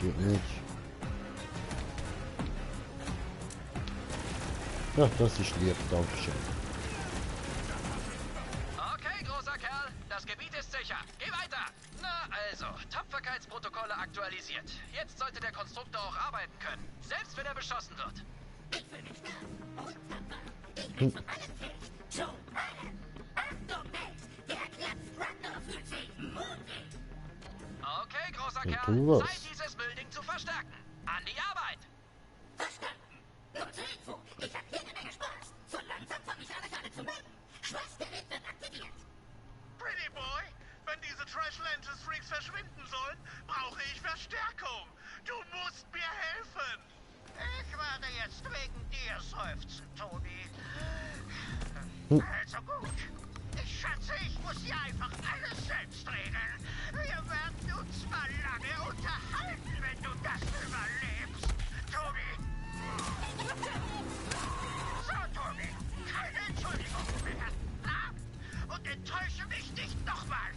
Geht nicht. Ja, das ist lieb, dankeschön. Okay, großer Kerl, das Gebiet ist sicher. Geh weiter. Na also, Tapferkeitsprotokolle aktualisiert. Jetzt sollte der Konstruktor auch arbeiten können, selbst wenn er beschossen wird. Okay, großer Ja, Kerl, tu was. Zeit dieses Building zu verstärken. An die Arbeit! Pretty Boy, wenn diese Trash Lantis Freaks verschwinden sollen, brauche ich Verstärkung. Du musst mir helfen. Ich werde jetzt wegen dir seufzen, Tony. Also gut. Ich schätze, ich muss hier einfach alles selbst regeln. Wir werden uns mal lange unterhalten, wenn du das überlebst. Tony. So, Tony. Keine Entschuldigung mehr. Na? Und enttäusche mich nicht nochmal.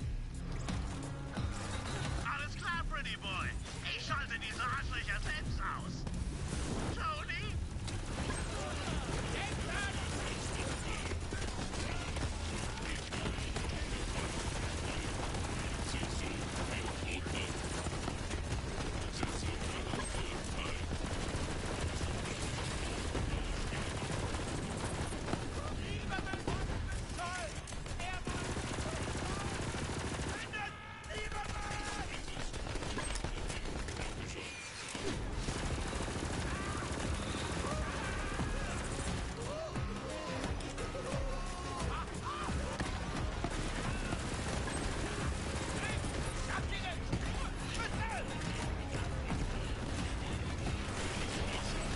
Alles klar, Pretty Boy. Ich schalte diese Arschlöcher selbst aus. Tony?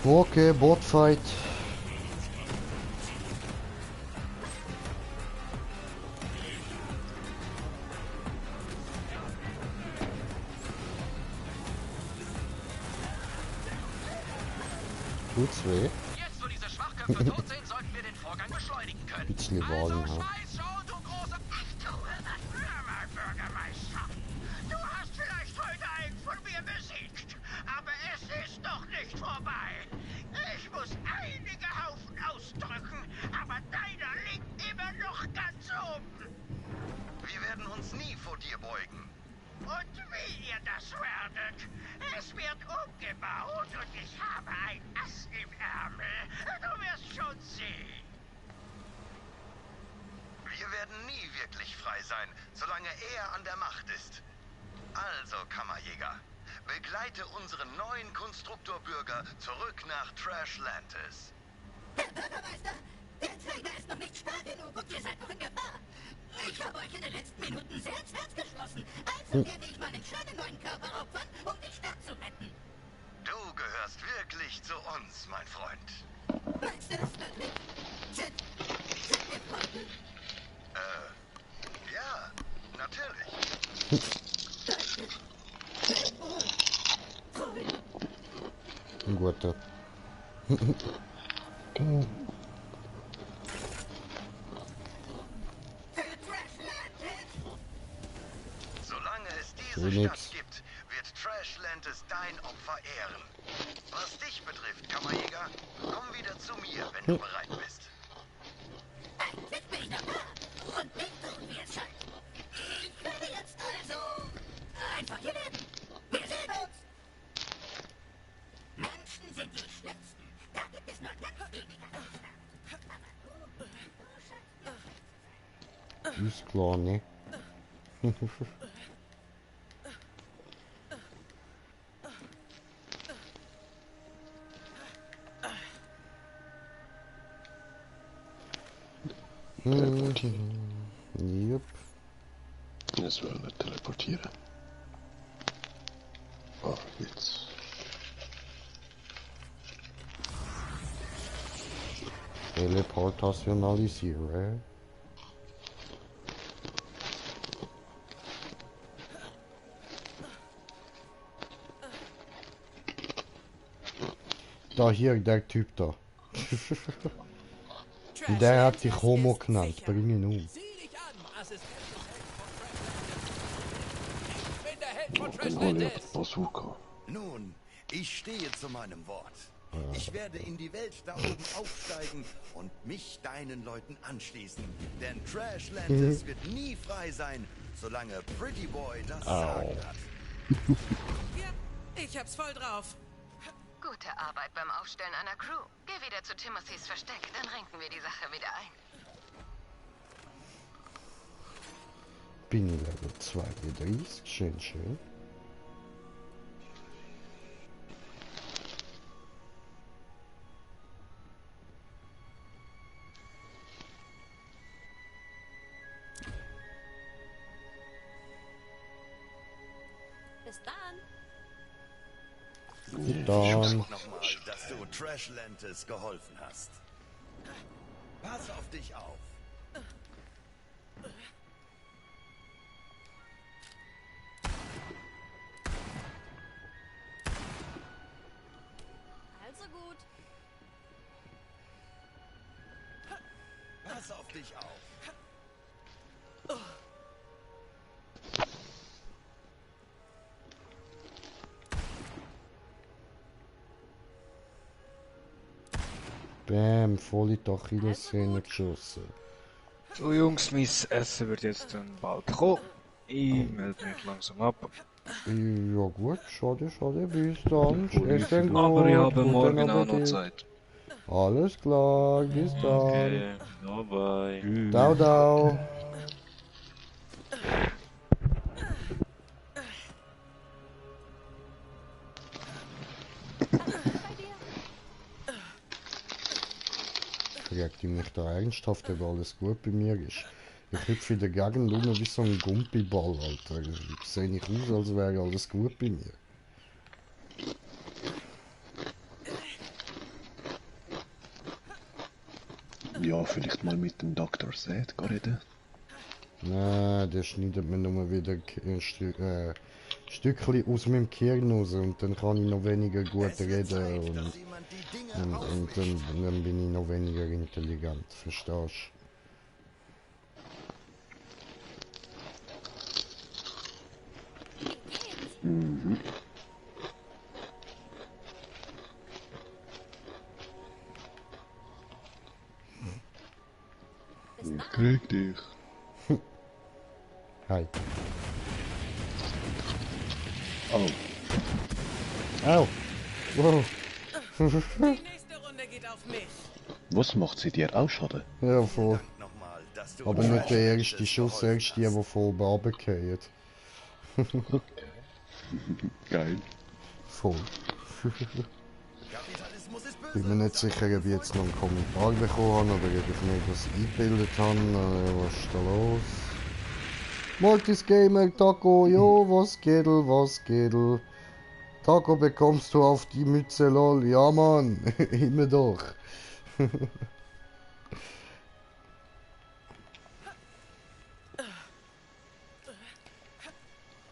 Okay, Boardfight. Tut's weh? Jetzt, wo diese Schwachköpfe tot sind, sollten wir den Vorgang beschleunigen können. Bisschen Wagen, ja. Scheiß schon, du großer... Hör mal, Bürgermeister. Du hast vielleicht heute einen von mir besiegt, aber es ist noch nicht vorbei. Ich muss einige Haufen ausdrücken, aber deiner liegt immer noch ganz oben. Wir werden uns nie vor dir beugen. Und wie ihr das werdet, es wird umgebaut und ich habe ein Ass im Ärmel. Du wirst schon sehen. Wir werden nie wirklich frei sein, solange er an der Macht ist. Also, Kammerjäger, begleite unseren neuen Konstruktorbürger zurück nach Trashlantis. Herr Bürgermeister, der Träger ist noch nicht stark genug und ihr seid noch in Gefahr. Ich habe euch in den letzten Minuten sehr ins Herz geschlossen. Also werde ich meinen schönen neuen Körper opfern, um die Stadt zu retten. Du gehörst wirklich zu uns, mein Freund. Meinst du das wirklich? Sind wir Freunde? Ja, natürlich. Guter. Solange es diese Stadt gibt, wird Trashlantis dein Opfer ehren. Was dich betrifft, Kammerjäger, komm wieder zu mir, wenn du bereit bist. Eigentlich bin ich noch da. Und nicht tun wir es halt. Ich werde jetzt also einfach hier werden. Wir sehen uns. Menschen sind die Schlimmsten. Da gibt es nur ganz wenige Ausnahmen. Ist klar, ne? Jupp. Jetzt will er teleportieren. Ah, jetzt. Teleportationalisiere. Da hier, der Typ da. Der hat sich Homo genannt, bring ihn um. Dann hol ich die Bazooka. Nun, ich stehe zu meinem Wort. Ich werde in die Welt da oben aufsteigen und mich deinen Leuten anschließen. Denn Trashlantis wird nie frei sein, solange Pretty Boy das Sagen hat. Ja, ich hab's voll drauf. Gute Arbeit beim Aufstellen einer Crew. Geh wieder zu Timothys Versteck, dann renken wir die Sache wieder ein. Bin Level 32, schön, schön. Bis dann. Dann. Nochmal, dass du Trashlantis geholfen hast. Pass auf dich auf. Also gut. Pass auf dich auf. Bam, voll in die Achillessehne geschossen. So Jungs, mein Essen wird jetzt dann bald kommen. Ich melde mich langsam ab. Ja gut, schade, bis dann. Ist dann gut. Aber ich habe Guten morgen auch noch Appetit. Zeit. Alles klar, bis dann. Okay, bye bye. Dau, dau. Fragt die mich da ernsthaft, ob alles gut bei mir ist. Ich hüpfe in der Gegend rum wie so ein Gumpiball, Alter. Ich sehe nicht aus, als wäre alles gut bei mir. Ja, vielleicht mal mit dem Dr. Sad reden. Nein, der schneidet mir nur wieder ein Stückchen aus meinem Gehirn raus und dann kann ich noch weniger gut reden und dann bin ich noch weniger intelligent, verstehst Wie geht's? Mhm. Bis dann. Krieg dich. Hi. Oh. Au! Wow! Die nächste Runde geht auf mich. Was macht sie dir auch Schaden? Ja, voll. Nochmal, dass du Aber uns nicht der Freundliches erste Schuss, der erste, der von oben runterfällt. Geil. Voll. Kapitalismus ist Bin böse. mir nicht sicher, ob ich jetzt noch einen Kommentar bekommen habe oder ob ich mir das eingebildet habe. Was ist da los? Mortis Gamer, Taco, jo, was geht, was geht? Taco bekommst du auf die Mütze, lol. Ja, Mann, immer doch.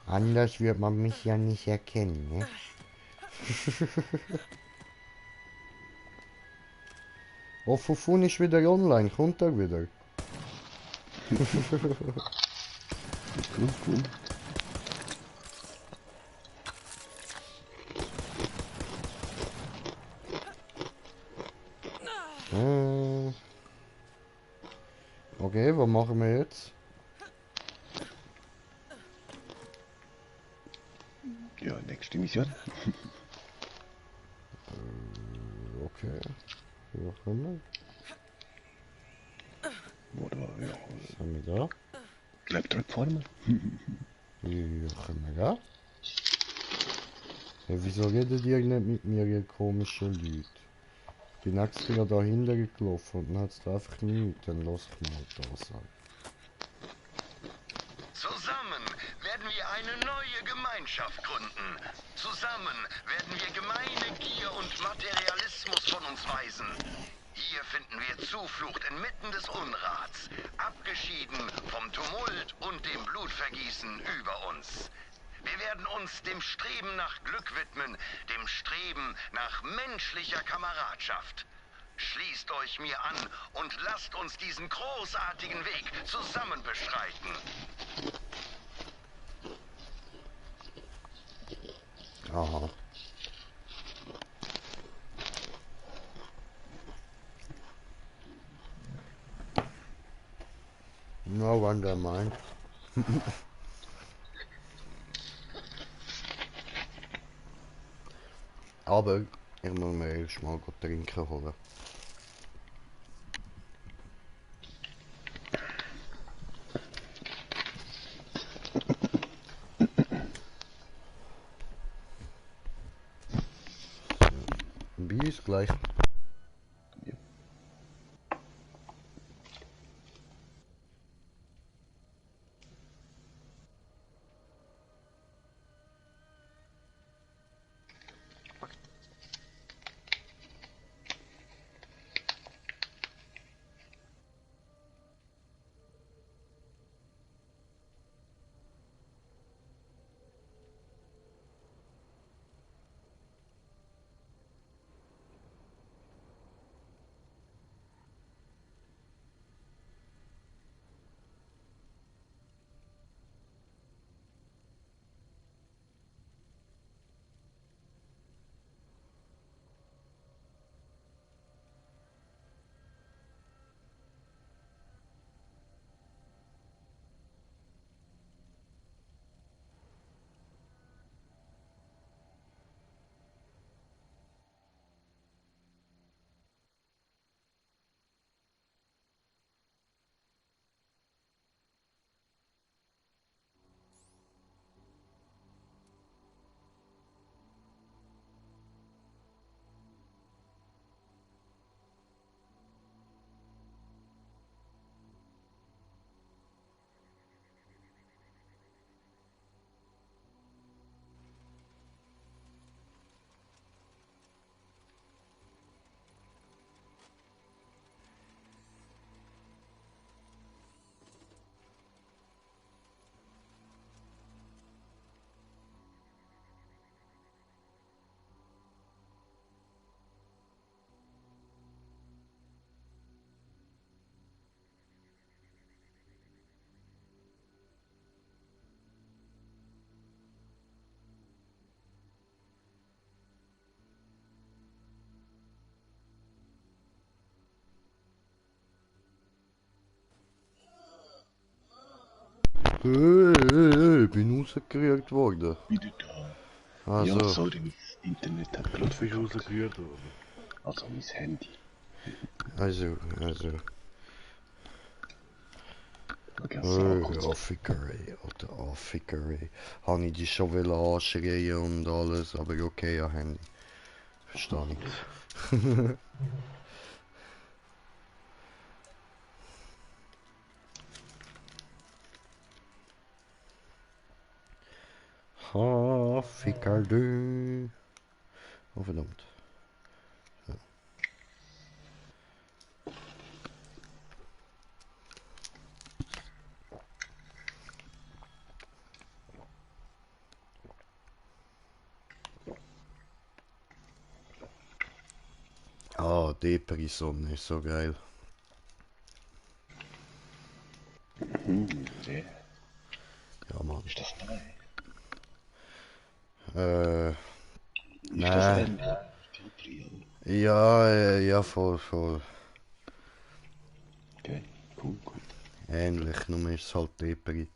Anders wird man mich ja nicht erkennen, ne? Oh, Fufun ist wieder online, kommt er wieder? Cool. Okay, was machen wir jetzt? Ja, nächste Mission. Okay. Was haben Oder, ja. Was haben wir da? Laptop-Formen. Was haben wir da? Ja, wieso redet ihr nicht mit mir, ihr komischen Leute? Ich bin extra da hinten gelaufen und dann hat es da einfach nichts. Dann lass ich mal da sein. Zusammen werden wir eine neue Gemeinschaft gründen. Zusammen werden wir gemeine Gier und Materialismus von uns weisen. Hier finden wir Zuflucht inmitten des Unrats, abgeschieden vom Tumult und dem Blutvergießen über uns. Wir werden uns dem Streben nach Glück widmen, dem Streben nach menschlicher Kameradschaft. Schließt euch mir an und lasst uns diesen großartigen Weg zusammen bestreiten. Aha. No wonder mine. Aber ich muss mir erst mal trinken holen. Bis gleich. Bin rausgerührt worden. Wieder da. Also. Ja, sorry, mein Internet hat gerade Bist du rausgerührt worden? Also mein Handy. Also. Affikerei, oder Affikerei. Habe ich die schon will anschreien und alles, aber okay, ja, Handy. Verstehe ich. Affikerei. Oh, verdammt. So. Ah, Depri-Sonne ist so geil. Nee. Ja, Mann. Ist das neu? Ist das ähnlich? Ja, voll. Okay, cool. Ähnlich, nur ist es halt Depri.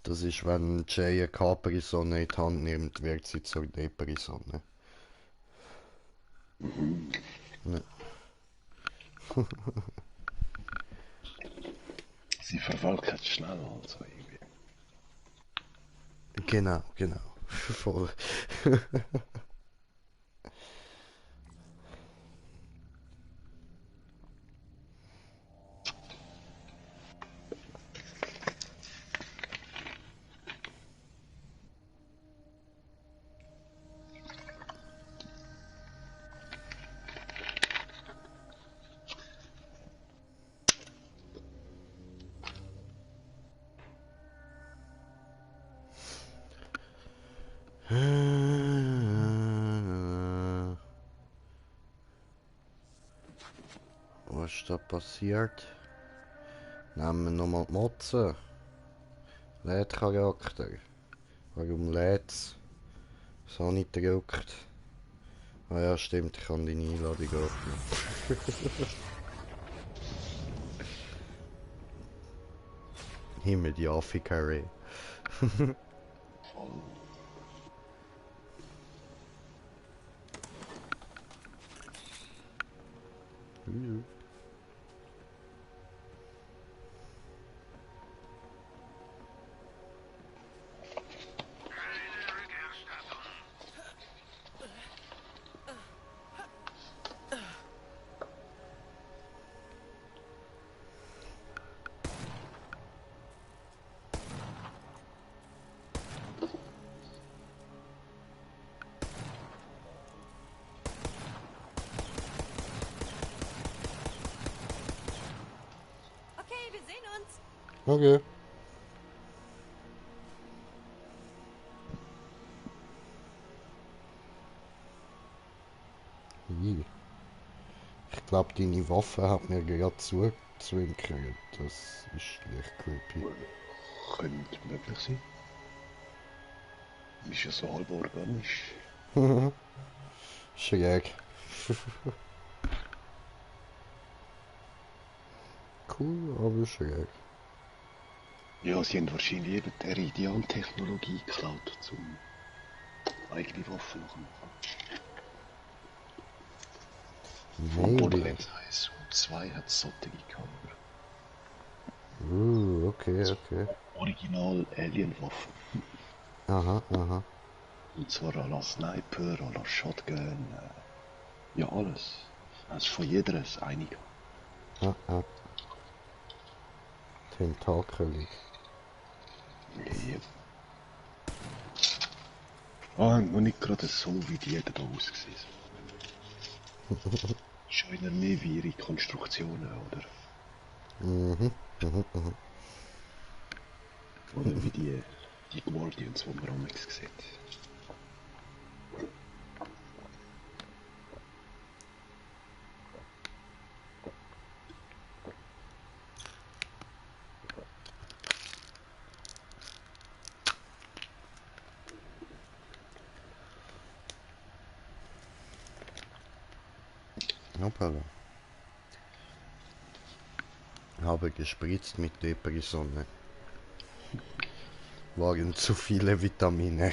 Das ist, wenn Jay eine Capri-Sonne in die Hand nimmt, wird sie zur Depri-Sonne. Ja. Sie verwalkt schnell also irgendwie. Genau. Voll. Was ist da passiert? Nehmen wir nochmal die Motze. Lädt Charakter. Warum lädt's? Was habe ich gedrückt? Ah ja, stimmt, ich kann deine Einladung öffnen. Himmel, die Affikerei. Okay, wir sehen uns. Okay. Ich glaube, deine Waffe hat mir gerade zuzwinkert. Das ist echt creepy. Könnte möglich sein. Ist ja so halb organisch. Schräg. Cool, aber schräg. Ja, sie haben wahrscheinlich eben die Eridian-Technologie geklaut, um eigene Waffen zu machen. Von Borderlands 1 und 2 hat es solche gehabt. Okay. Original Alien-Waffen. Aha. Und zwar à la Sniper, à la Shotgun, ja alles. Also von jeder ist einig. Tentakelig. Yep. Noch nicht gerade so, wie die da ausgesehen sind. Schon in mehr wie ihre Konstruktionen, oder? Oder wie die Guardians, die man am sieht. Hoppala. habe gespritzt mit Depressonne. Waren zu viele Vitamine.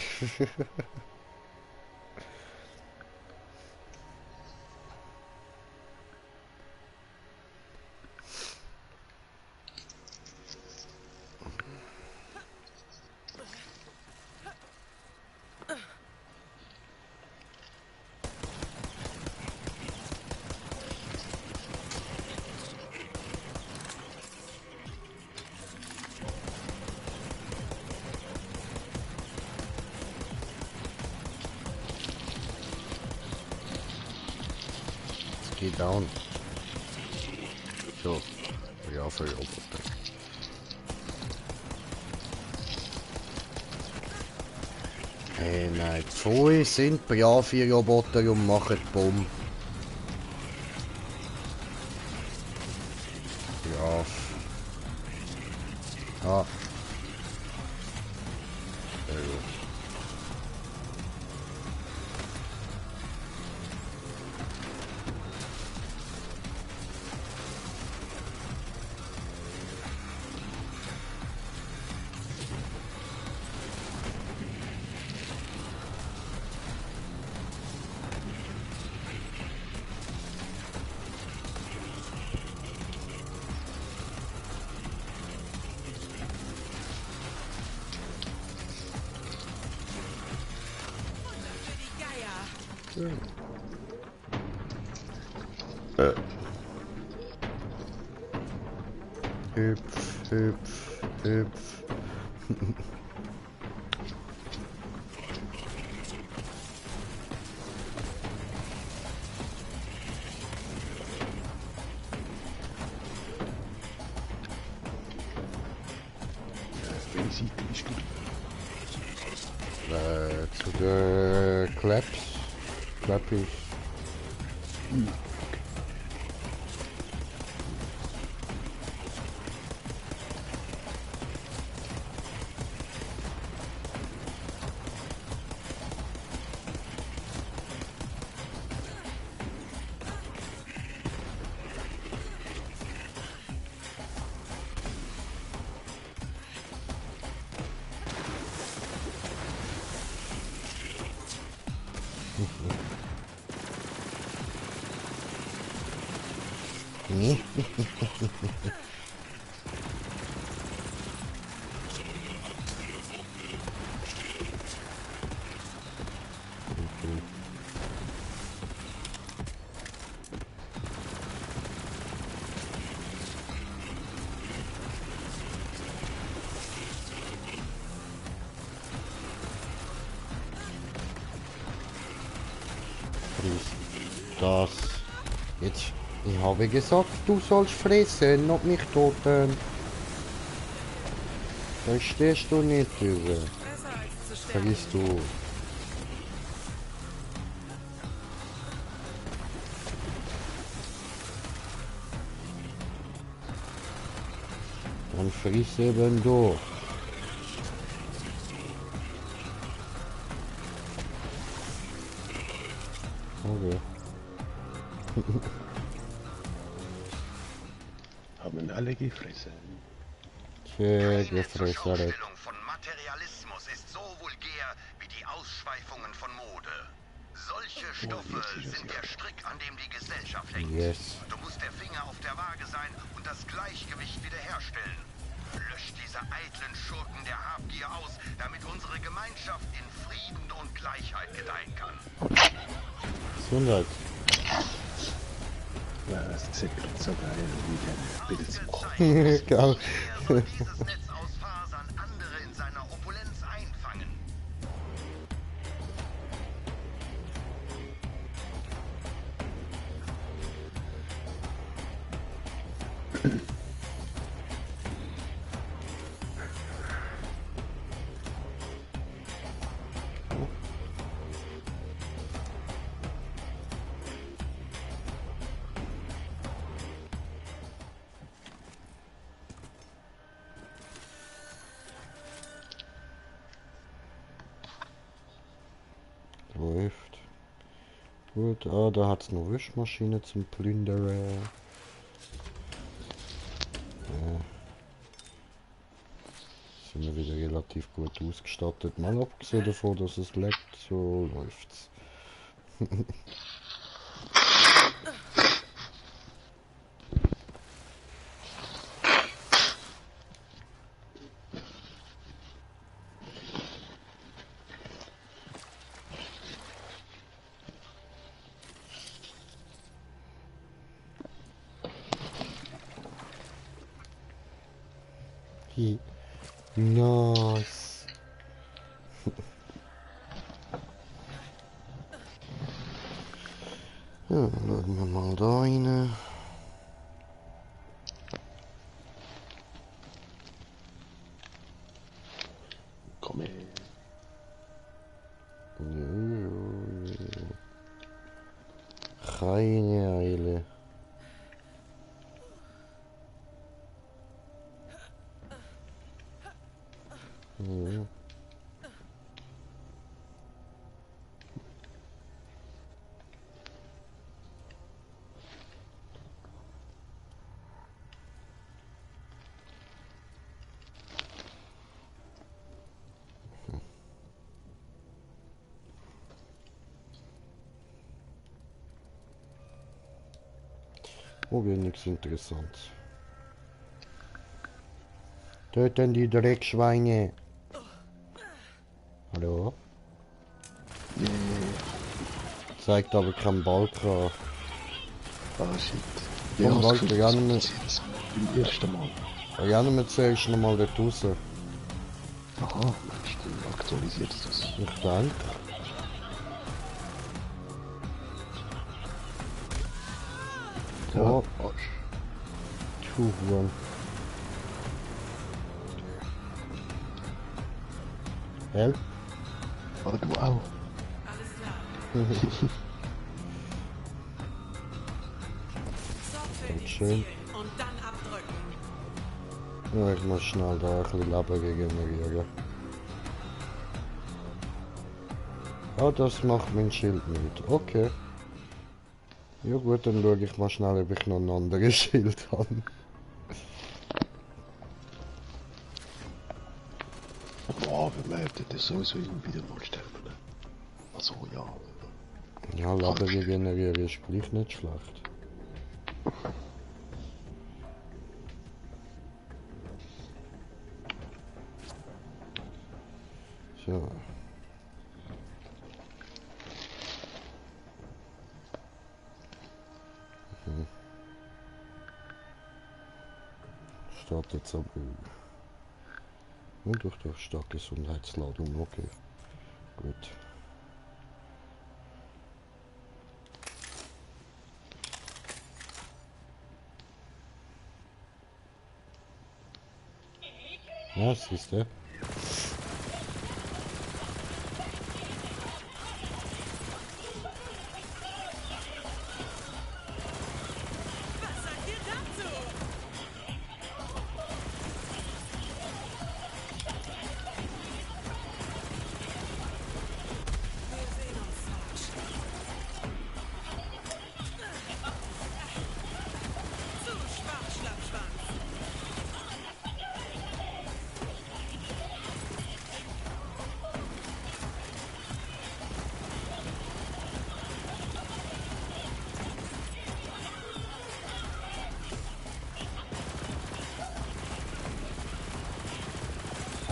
Geh down. So, ja, für Roboter. Hey, nein, zwei sind Bravi-Roboter und machen Bomben. Brav. Ah. Sehr gut. Hüpf, hüpf, hüpf. Welche Seite bist du? Zu der Claps. Clappis. Das. Jetzt. Ich habe gesagt, du sollst fressen und mich töten. Verstehst du nicht, Junge? Vergisst du. Dann friss eben durch. Okay. Haben alle gefressen. Tja, Keine zur gefressen. Schaustellung von Materialismus ist so vulgär wie die Ausschweifungen von Mode. Solche Stoffe sind der Strick, an dem die Gesellschaft hängt. Yes. Du musst der Finger auf der Waage sein und das Gleichgewicht wiederherstellen. Lösch diese eitlen Schurken der Habgier aus, damit unsere Gemeinschaft in Frieden und Gleichheit gedeihen kann. Gesundheit. Ja, das sieht gerade so geil wie der Bild. Geil. Dieses Netz aus Fasern andere in seiner Opulenz einfangen. Läuft. Gut, ah, da hat's noch Wischmaschine zum Plündern. sind wir wieder relativ gut ausgestattet. Mal abgesehen davon, dass es leckt, so läuft's. Nice. Ja, schauen wir mal da rein. Komm her. Keine Eile. Ja. Oh, wäre nichts Interessantes. Töten die Dreckschweine. Hallo? Zeigt aber keinen Balkan. Ah, shit. Komm, Balkan, rennen wir. Beim ersten Mal. Rennen wir zuerst noch mal dort raus. Aha, meinst du, aktualisiert das? Ich denke. Ja. Oh. Puh, Mann. Help? Warte, du auch. Schön. Und dann abdrücken. Ja, ich muss schnell da ein bisschen Leben regenerieren. Ja, das macht mein Schild nicht. Okay. Ja gut, dann schaue ich mal schnell, ob ich noch ein anderes Schild habe. Boah, wir werden das sowieso immer wieder mal sterben. Also ja. Ja, Leben regenerieren ist gleich nicht schlecht. So. Steht jetzt aber... Und durch die Stadtgesundheitsladung, okay. Gut. Ja, siehst du?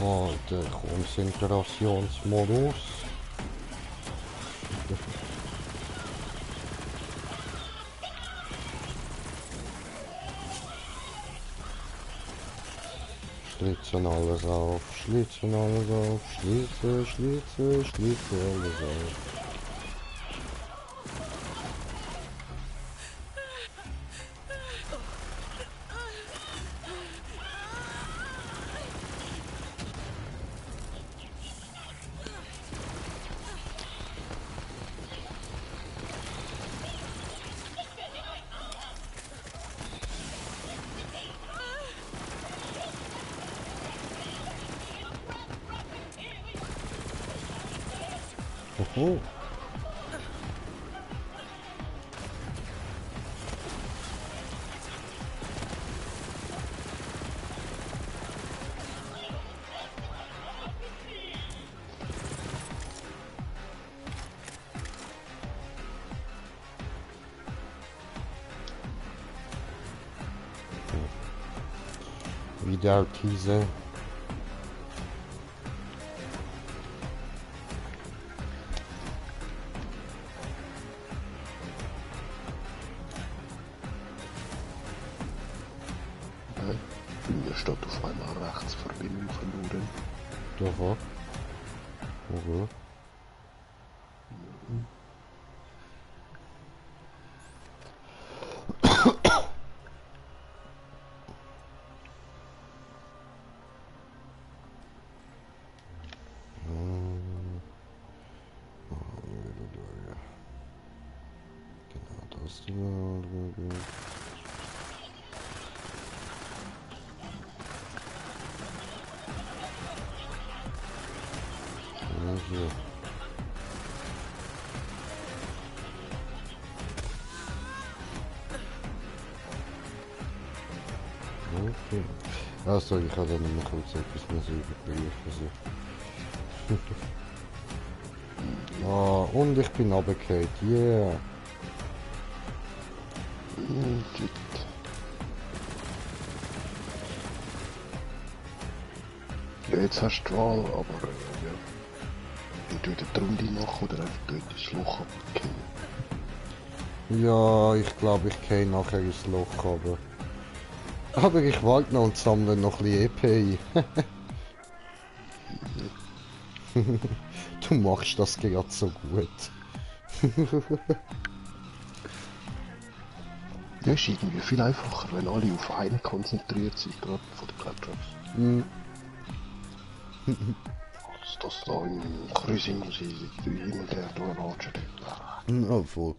Oh, der Konzentrationsmodus. Schließen alles auf, schließen alles auf, schließe alles auf. Oh. der Teaser. Mir steht auf einmal Rechtsverbindung verloren. Doch, okay. Genau, das ist hier. Okay. Achso, ich habe dann noch kurz etwas mehr überprüfen. Ah, und ich bin runtergefallen, yeah. Ja, jetzt hast du die Wahl, aber ja. Entweder die Runde machen oder einfach dort ins Loch abgehen. Ja, ich glaube, ich gehe nachher ins Loch, aber ich warte noch und sammle noch ein bisschen EP ein. Du machst das gerade so gut. Ja, ist irgendwie viel einfacher, wenn alle auf einen konzentriert sind, gerade von den Claptraps. Als das da im Cruising muss ich hin und her durchlatschen. Oh, voll.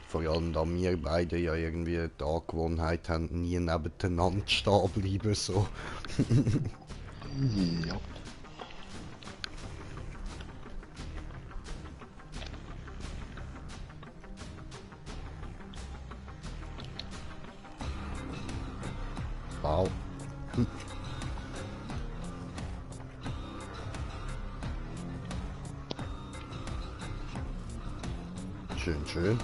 Vor allem, da wir beide ja irgendwie die Angewohnheit haben, nie nebeneinander stehen bleiben, so. Ja. Wow. Schön, schön.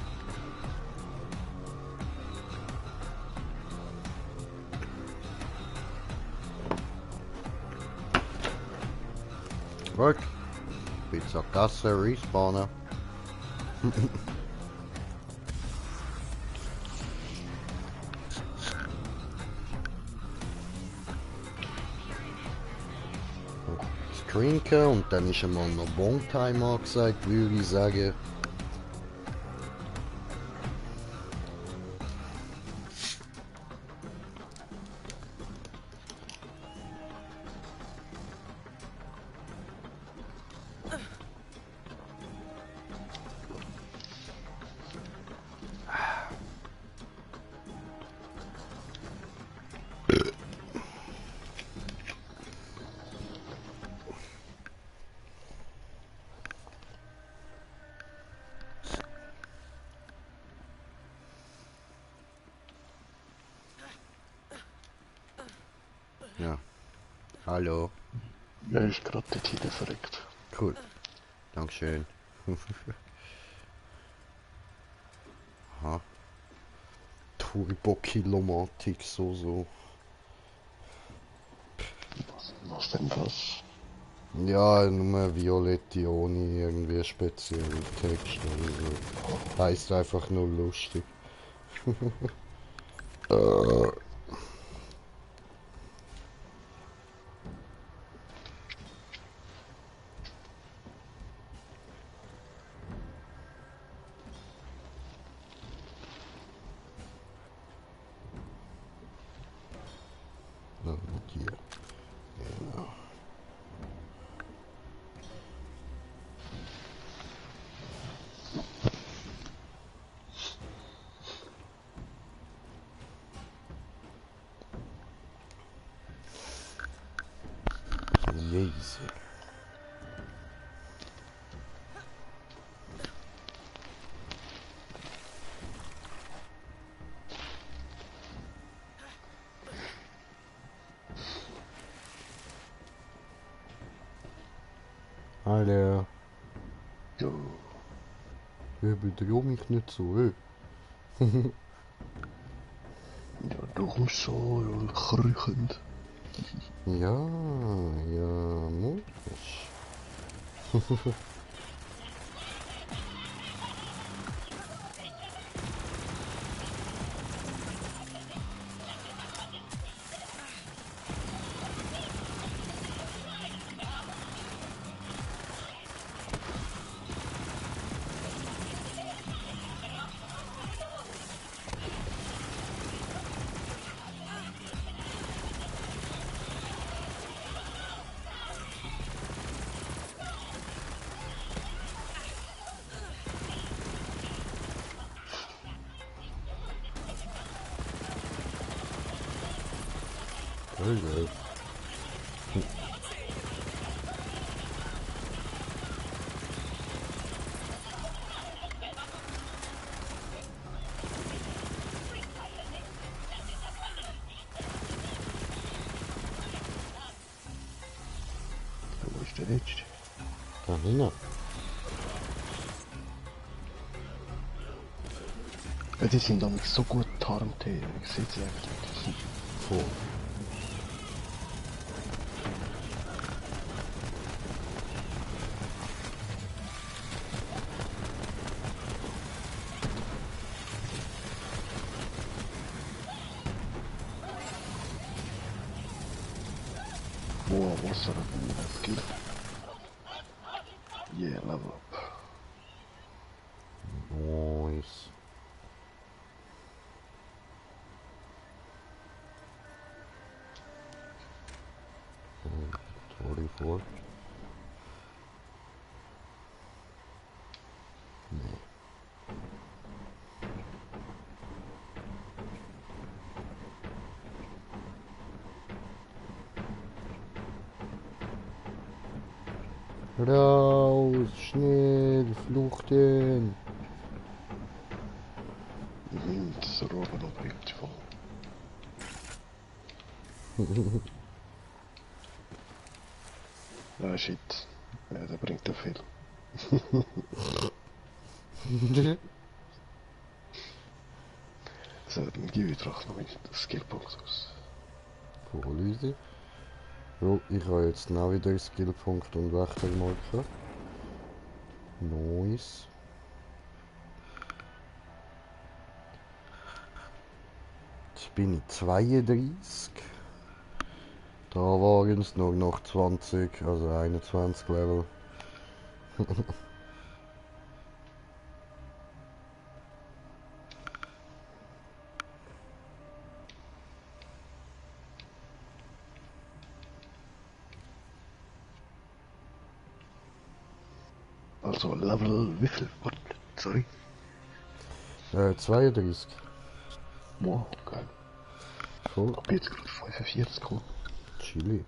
Gut. Pizza Gasse, respawnen. Trinken und dann ist einmal noch Bon-Time angesagt, würde ich sagen. Ja. Hallo. Er ist gerade dort hinten verreckt. Cool. Dankeschön. Aha. Turbo-Kilomatik, so. Was denn das? Ja, nur Violette ohne irgendwie speziellen Text oder so. Heißt einfach nur lustig. Hier. Genau. Easy. Hallo. Bedroh mich nicht so, Ja, du kommst so krüchend. Ja, muss. Geil. Wo ist der letzte? Da hinten. Ja, die sind damit so gut getarnt, hey. Ich sehe sie eigentlich nicht. Voll. Boah, Wasser, Skill. Yeah, level up. Nice. And 44. Nee. Raus, schnell, fluchten. Das Rohr noch bringt voll. Ah, shit. Ja, der bringt ja viel. So, dann gebe ich doch noch den Skillpunkt aus. Voll easy. Jo, ich habe jetzt auch wieder einen Skillpunkt und Wächtermarker. Nice. Jetzt bin ich 32. Da waren es nur noch 20, also 21 Level. Also Level wie viel? What? Sorry? 32. Wow, geil. Voll. Hab jetzt gerade 45 gekommen. Chili.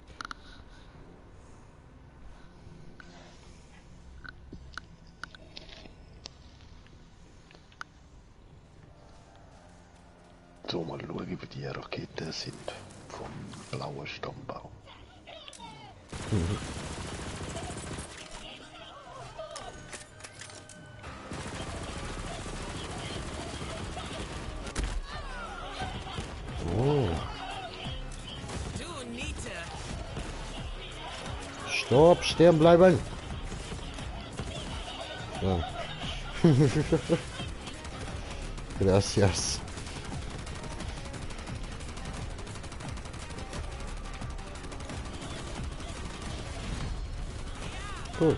So, mal schauen, wie die Raketen sind vom blauen Stammbaum. Oh. Stopp, stehen bleiben. Ja. Gracias. Cool.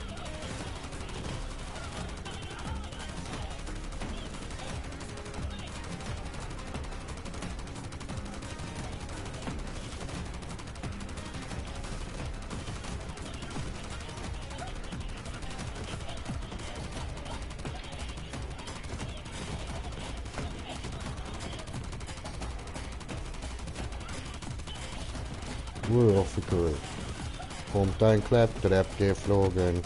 Urfigur. Kommt ein Klapptrepp geflogen.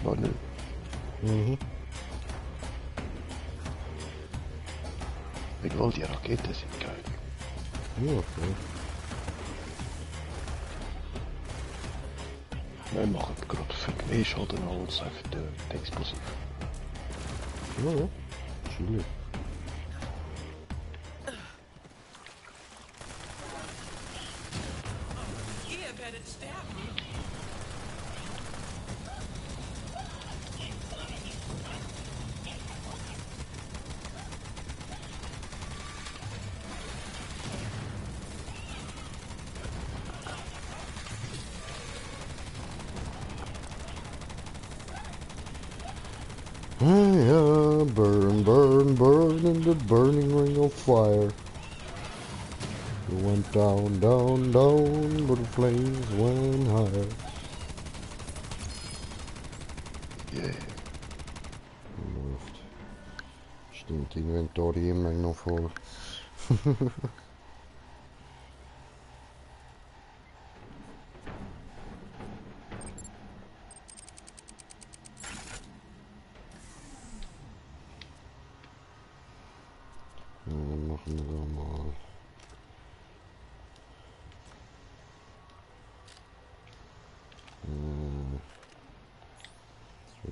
Oh nö. Mhm. Egal, die Raketen sind geil. Ja, okay. Wir machen gerade für mehr Schaden als einfach der Explosiv. Ja, ja. Chili. Ihr werdet sterben. Yeah, burn, burn, burn in the burning ring of fire. You went down, down, down, but the flames went higher. Yeah. Läuft. Stimmt, Inventory immer noch voll. Ja, dann machen wir mal. So.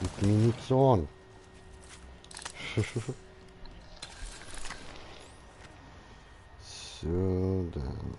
Guck mich nicht so an. So, dann.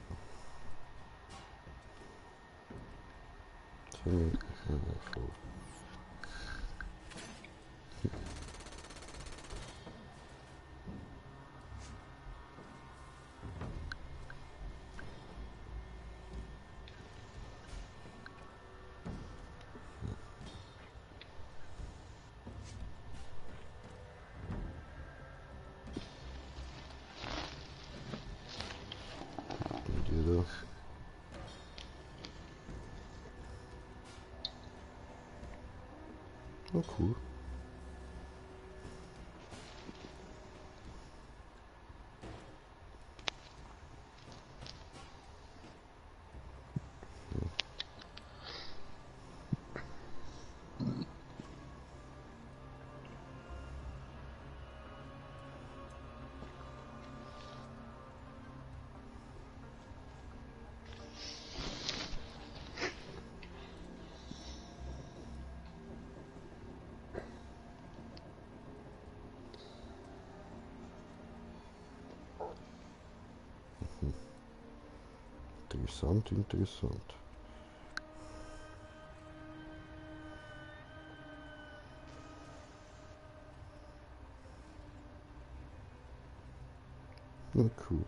Oh, cool. Interessant, interessant. Na cool.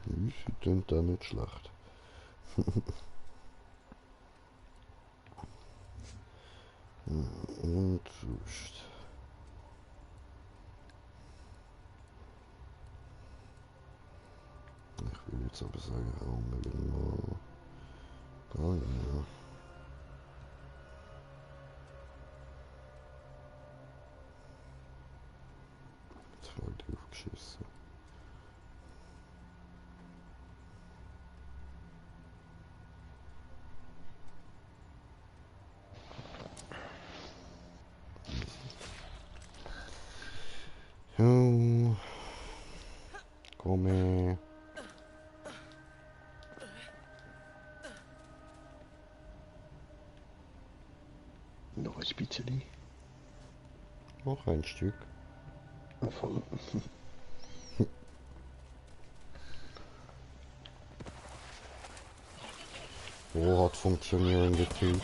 Die sind da nicht schlecht. Und sonst. Ich will jetzt aber sagen, hauen wir wieder mal da rein. Zwei draufgeschissen. Oh. Come. Noch ein bisschen. Noch ein Stück. Voll. Wo hat funktionierende Typ?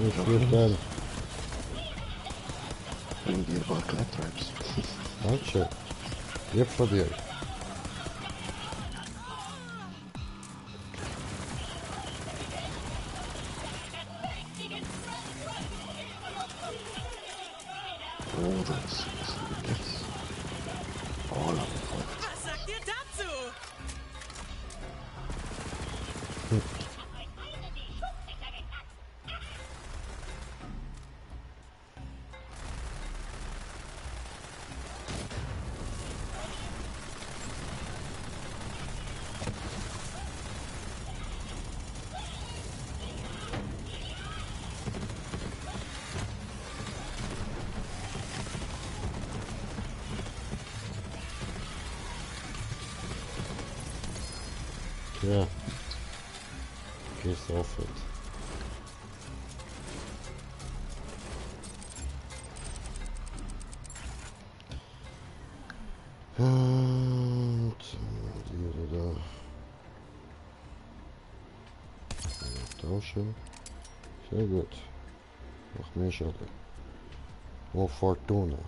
Ich würde dann. Bring dir ein paar Claptraps. Dankeschön. Lieb von dir. Oh, das ist jetzt. Oh, lang gefragt. Was sagt ihr dazu? Ja. Gehst auf it. Und die da. Tauschen. Sehr gut. Noch mehr Schaden. Oh, Fortuna.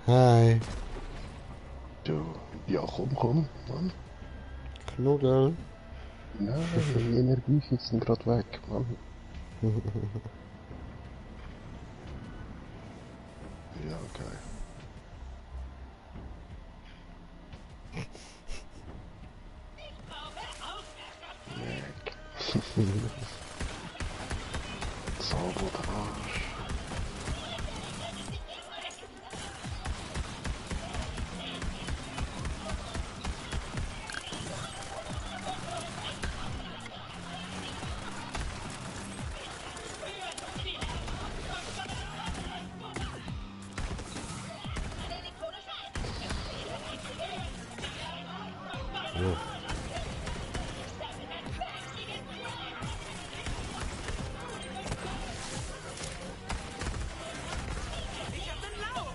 Hi. Du, ja komm, Mann. Knuddel. Nein, die Energie ist gerade weg, Mann. Ja, okay. Weg. Sabotage. Ja. Ich hab den Lauf.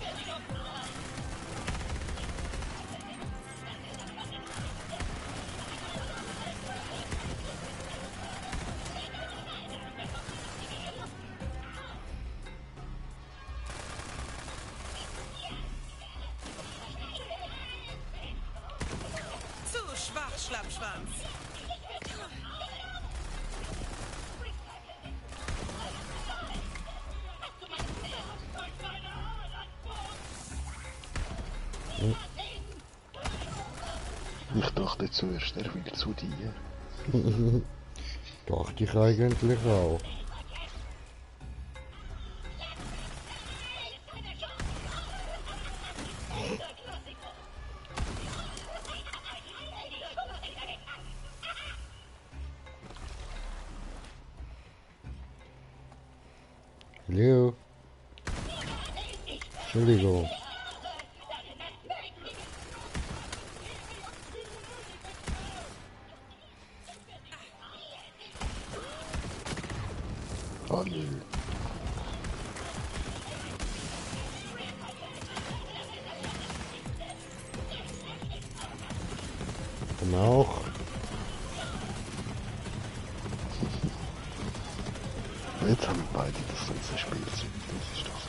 Zu schwach, Schlappschwanz. Ich dachte zuerst, er will zu dir. Dachte ich eigentlich auch. Leo. Entschuldigung. Hallo. Komm auch. Jetzt haben wir beide das ganze Spielzeug. Das ist doch.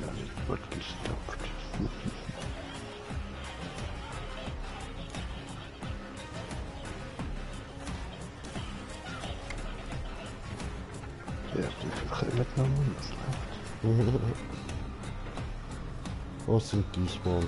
Ja, nicht wird gestopft. Ja, die verkommen noch was läuft. Was sind die Smart?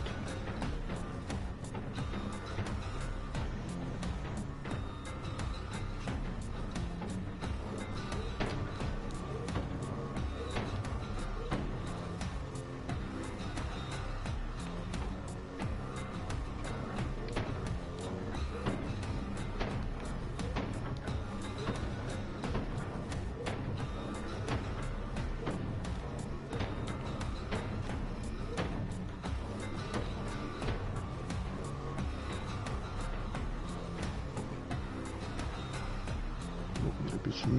Ski.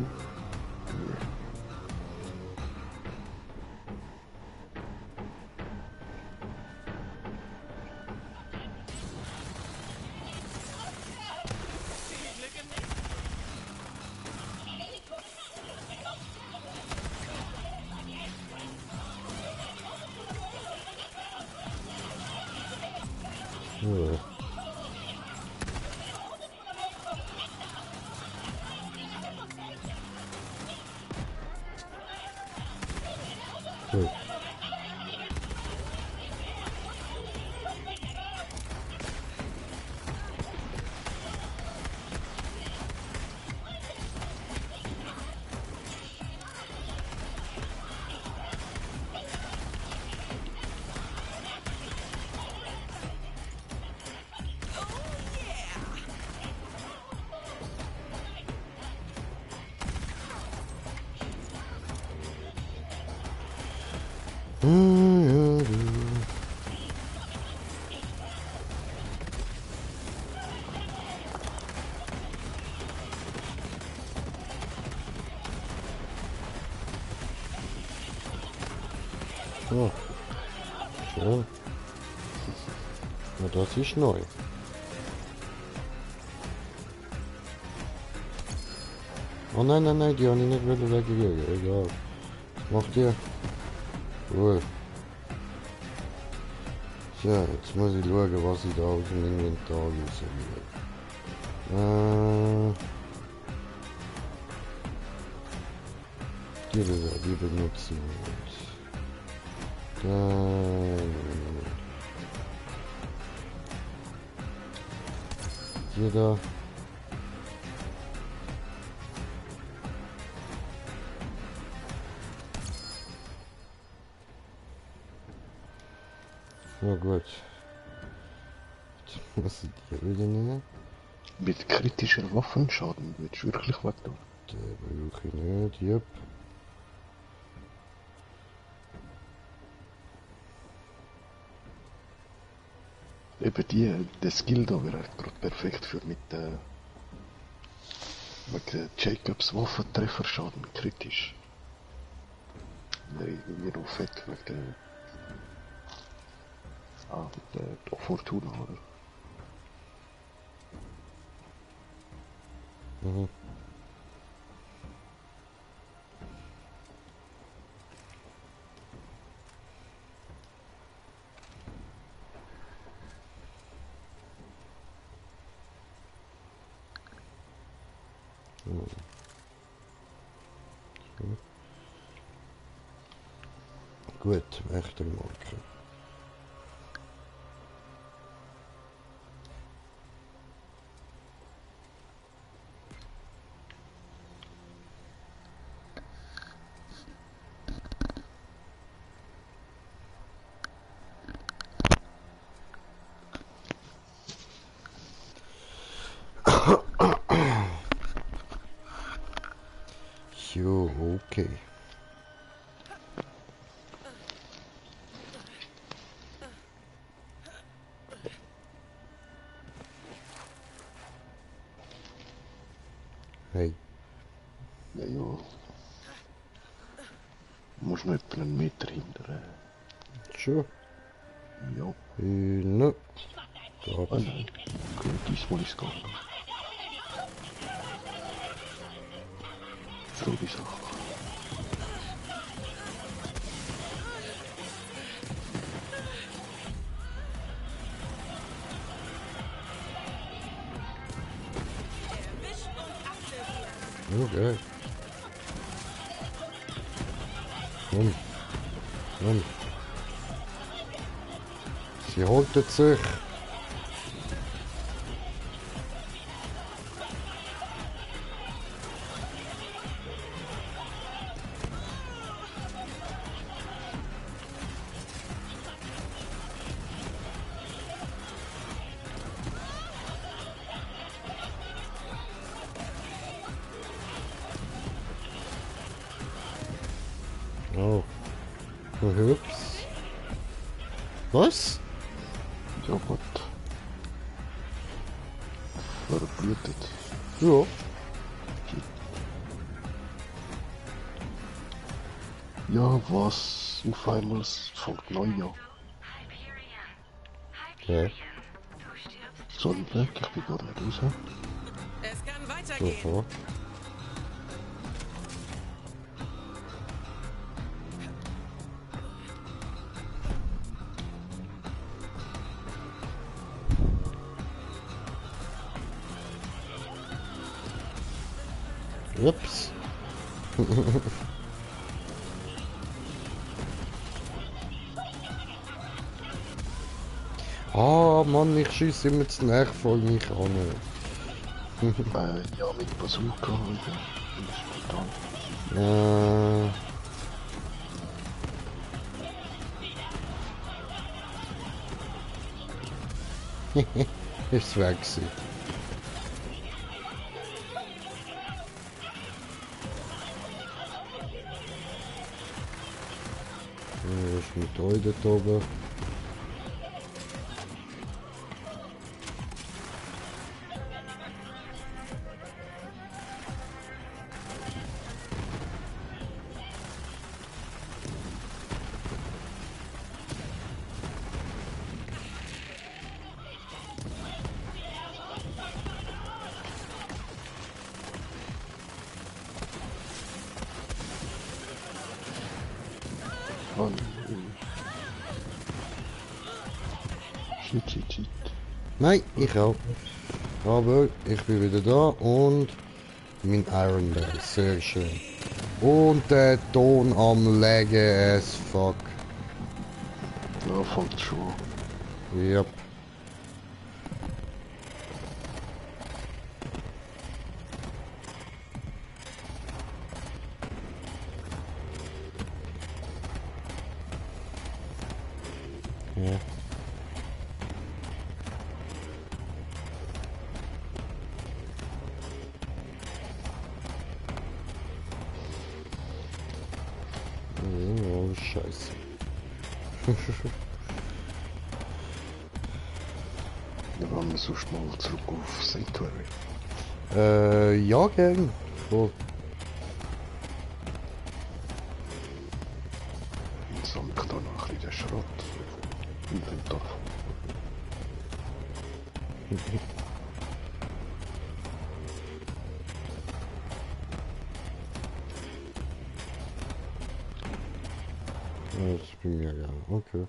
Ja. Cool. Oh, schön. Na, das ist neu. Oh nein, nein, nein, die habe ich nicht weggegeben. Egal. Was macht ihr? Cool. Tja, jetzt muss ich schauen, was ich da aus dem Inventar rausnehme. Die benutzen wir. Hier da. Na gut. Jetzt muss ich die wieder nehmen. Mit kritischer Waffenschaden willst du wirklich weg tun? Den brauche ich nicht, yep. Eben der Skill da wäre gerade perfekt für mit Jacobs Waffentrefferschaden kritisch. Wäre irgendwie noch fett mit der Fortuna, oder? Mhm. Gut, Wächtermarke. Jo, okay. Hey. Ja, ja. Muss noch etwa einen Meter hinter. Schon? Ja. Ne. Ah nein. Gut, diesmal ist es gar nicht. Frohe Sache. Okay. Komm. Komm. Sie haltet sich. Oh. Ups. Was? Ja, Gott. Verblutet. Ja. Ja, was? Auf einmal es fängt neu an. Ja. So ein Weg, ich bin gar nicht raus. Es kann weitergehen. Sofort. Ups. Ah, Mann, ich schieße immer zu näher voll mich an. Ja, mit Bazooka, ja. Spontan. Ist weg gewesen. Was ist mit euch dort oben? Shit. Nein, ich auch. Aber ich bin wieder da und mein Iron Bell, sehr schön. Und der Ton am Laggen as fuck. Ja, fängt schon. Yep. Ja. Oh, Scheiße. Ja, wollen wir sonst mal zurück auf Sanctuary? Ja, gern. So. Ich sammle da noch ein bisschen den Schrott. Inventar. Das ist bei mir ja. Okay.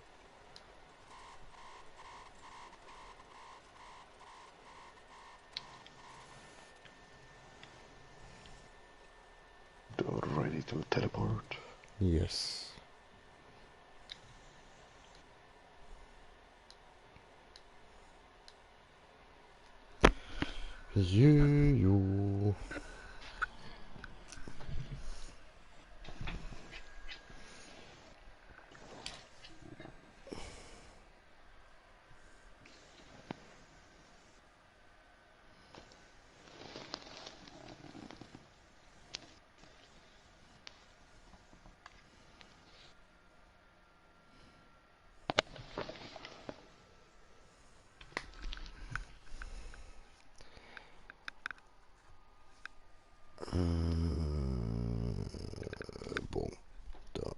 Ready to teleport? Yes. You. Boom. Da.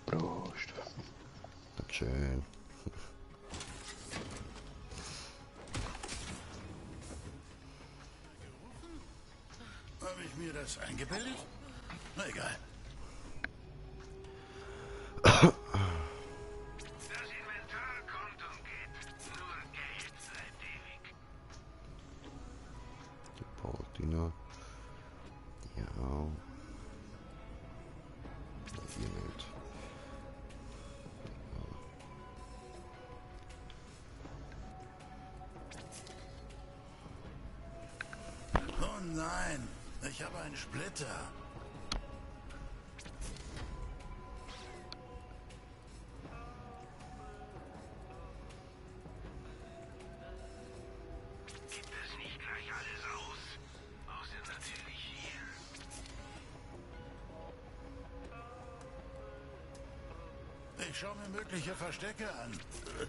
Prost. Schön. Habe ich mir das eingebildet? Na egal. Das Inventar kommt und geht. Nur Geld bleibt ewig. Die Paladina. Ja. Die nicht. Oh nein, ich habe einen Splitter. Ich schaue mir mögliche Verstecke an.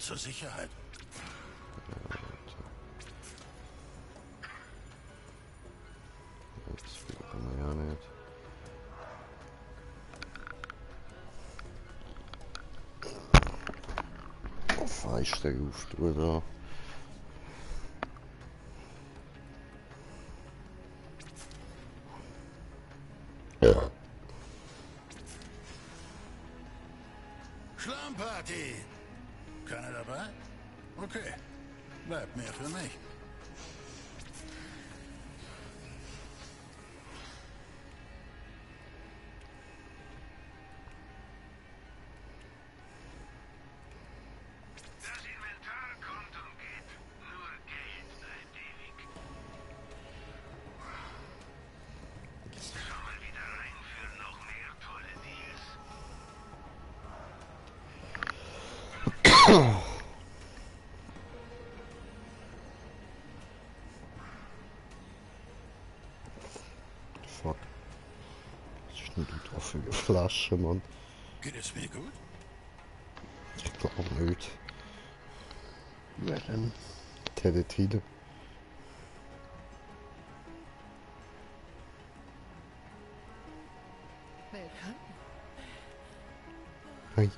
Zur Sicherheit. Das will man ja nicht. Feister ruft, oder? Ja. Schlammparty! Keiner dabei? Okay. Bleibt mehr für mich. Das Inventarkonto geht. Nur Geld bleibt ewig. Schau mal wieder rein für noch mehr tolle Deals. Fuck. Was ist denn da für eine Flasche, Mann? Geht es mir gut? Ich glaube nicht. Wer denn? Teletide. Willkommen. Hi.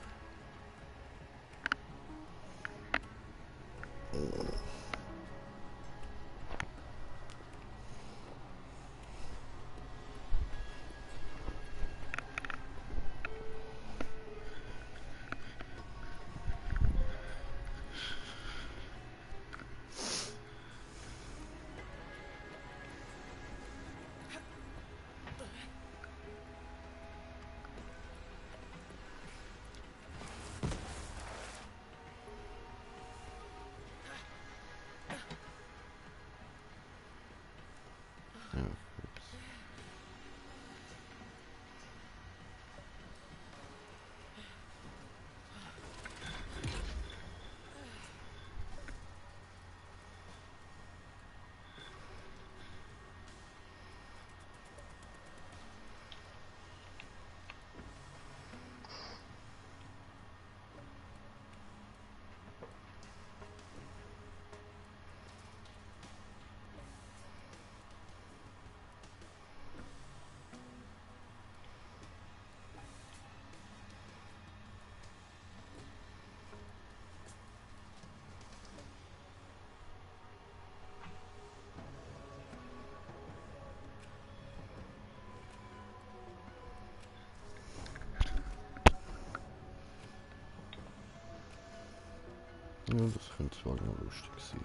Ja, das könnte zwar noch lustig sein.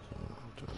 So, und,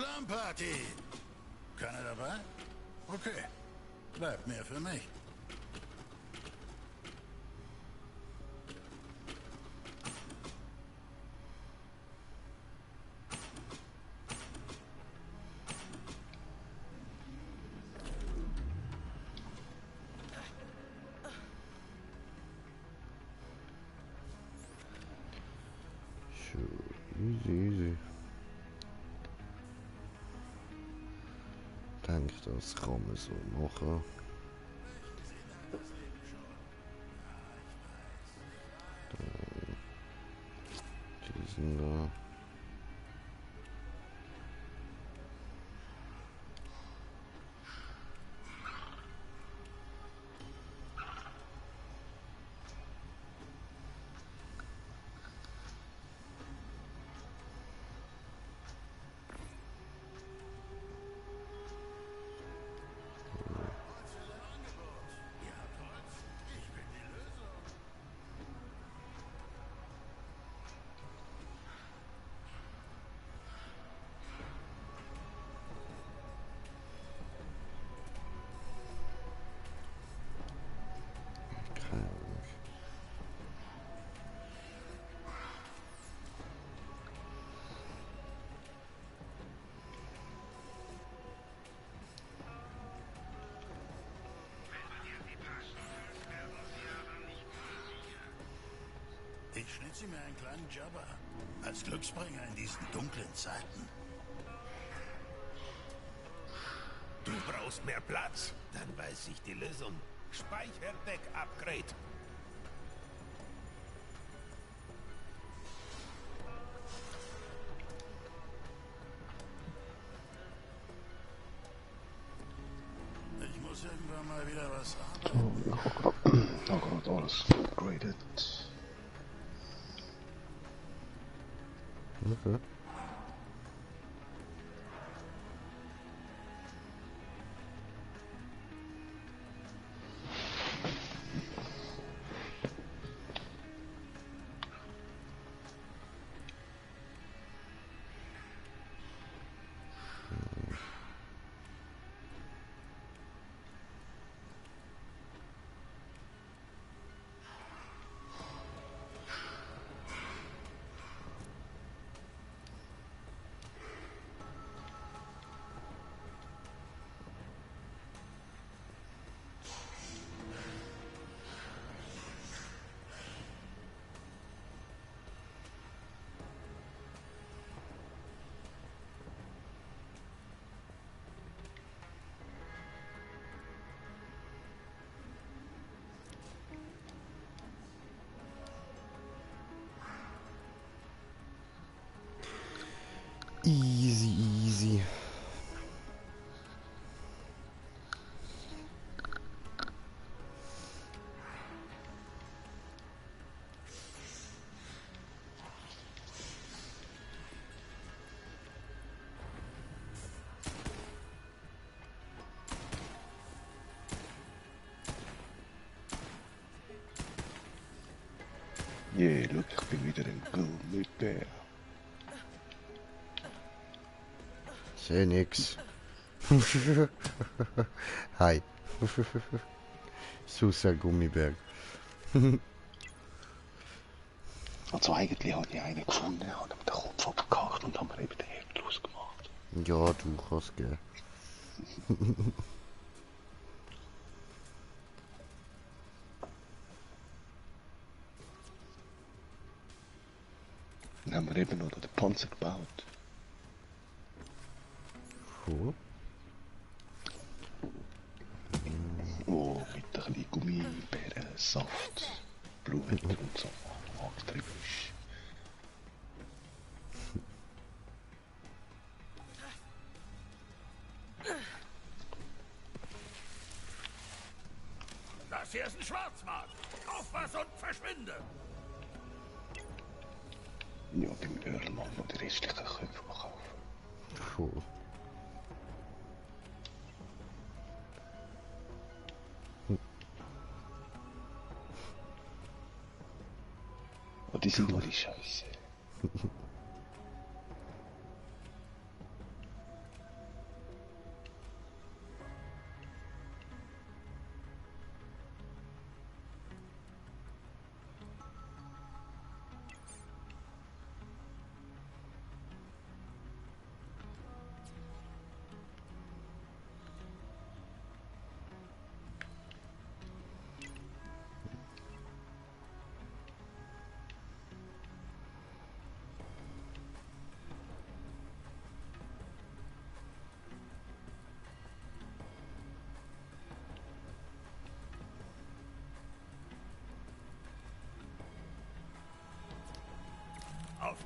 Schlammparty. Keiner dabei? Okay. Bleibt mehr für mich. Easy. Ich denke, das kann man so machen. Diesen da. Ich schnitze mir einen kleinen Jabba. Als Glücksbringer in diesen dunklen Zeiten. Du brauchst mehr Platz. Dann weiß ich die Lösung. Speicherdeck-Upgrade. Ich muss irgendwann mal wieder was So, haben. ich habe gerade alles upgraded. Okay. Easy. Yeah, look, ich bin wieder im Gummibär. Seh nix. Hi. Susa Gummiberg. Also eigentlich habe ich einen gefunden, habe ihm den Kopf abgehakt und habe mir eben den Herd losgemacht. Ja, du kannst gehen. Dann haben wir eben noch den Panzer gebaut. Cool. Oh, mit ein bisschen Gummibären, Saft, Blut und so angetrieben ist. Das hier ist ein Schwarzmarkt. Kauf was und verschwinde. Ja, beim Öhrmann noch die restlichen Köpfe kaufen. Cool. Oh, die sind alle scheiße.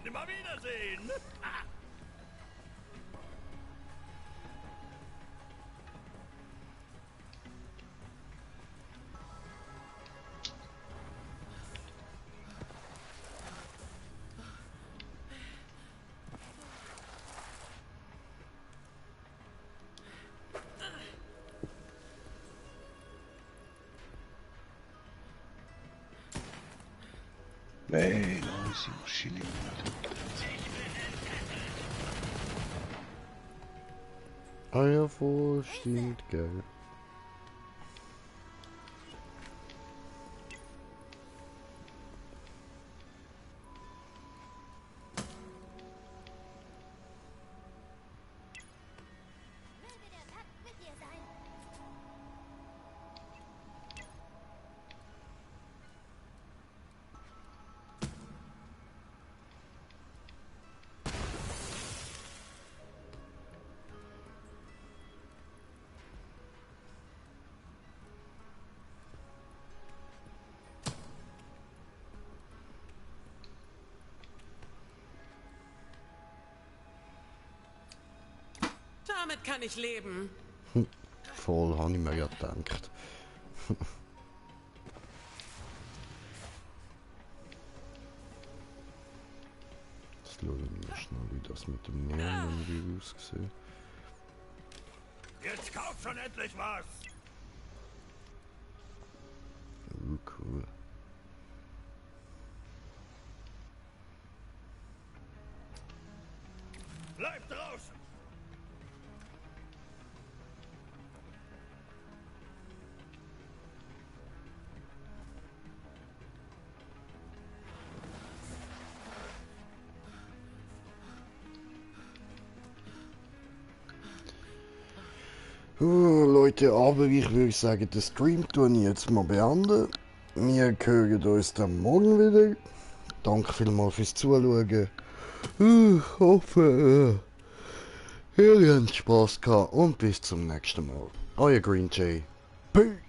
Nimmerwiedersehen. Ey, lass die Maschine. Eierfurcht stimmt, gell. Damit kann ich leben. Voll, habe ich mir ja gedacht. Jetzt schauen wir schnell, wie das mit dem Neon aussieht. Jetzt kauf schon endlich was. Cool. Bleib draußen. Leute, aber ich würde sagen, den Stream tue ich jetzt mal beenden. Wir hören uns dann morgen wieder. Danke vielmals fürs Zuschauen. Ich hoffe, ihr habt Spaß gehabt und bis zum nächsten Mal. Euer Green Jay. Peace.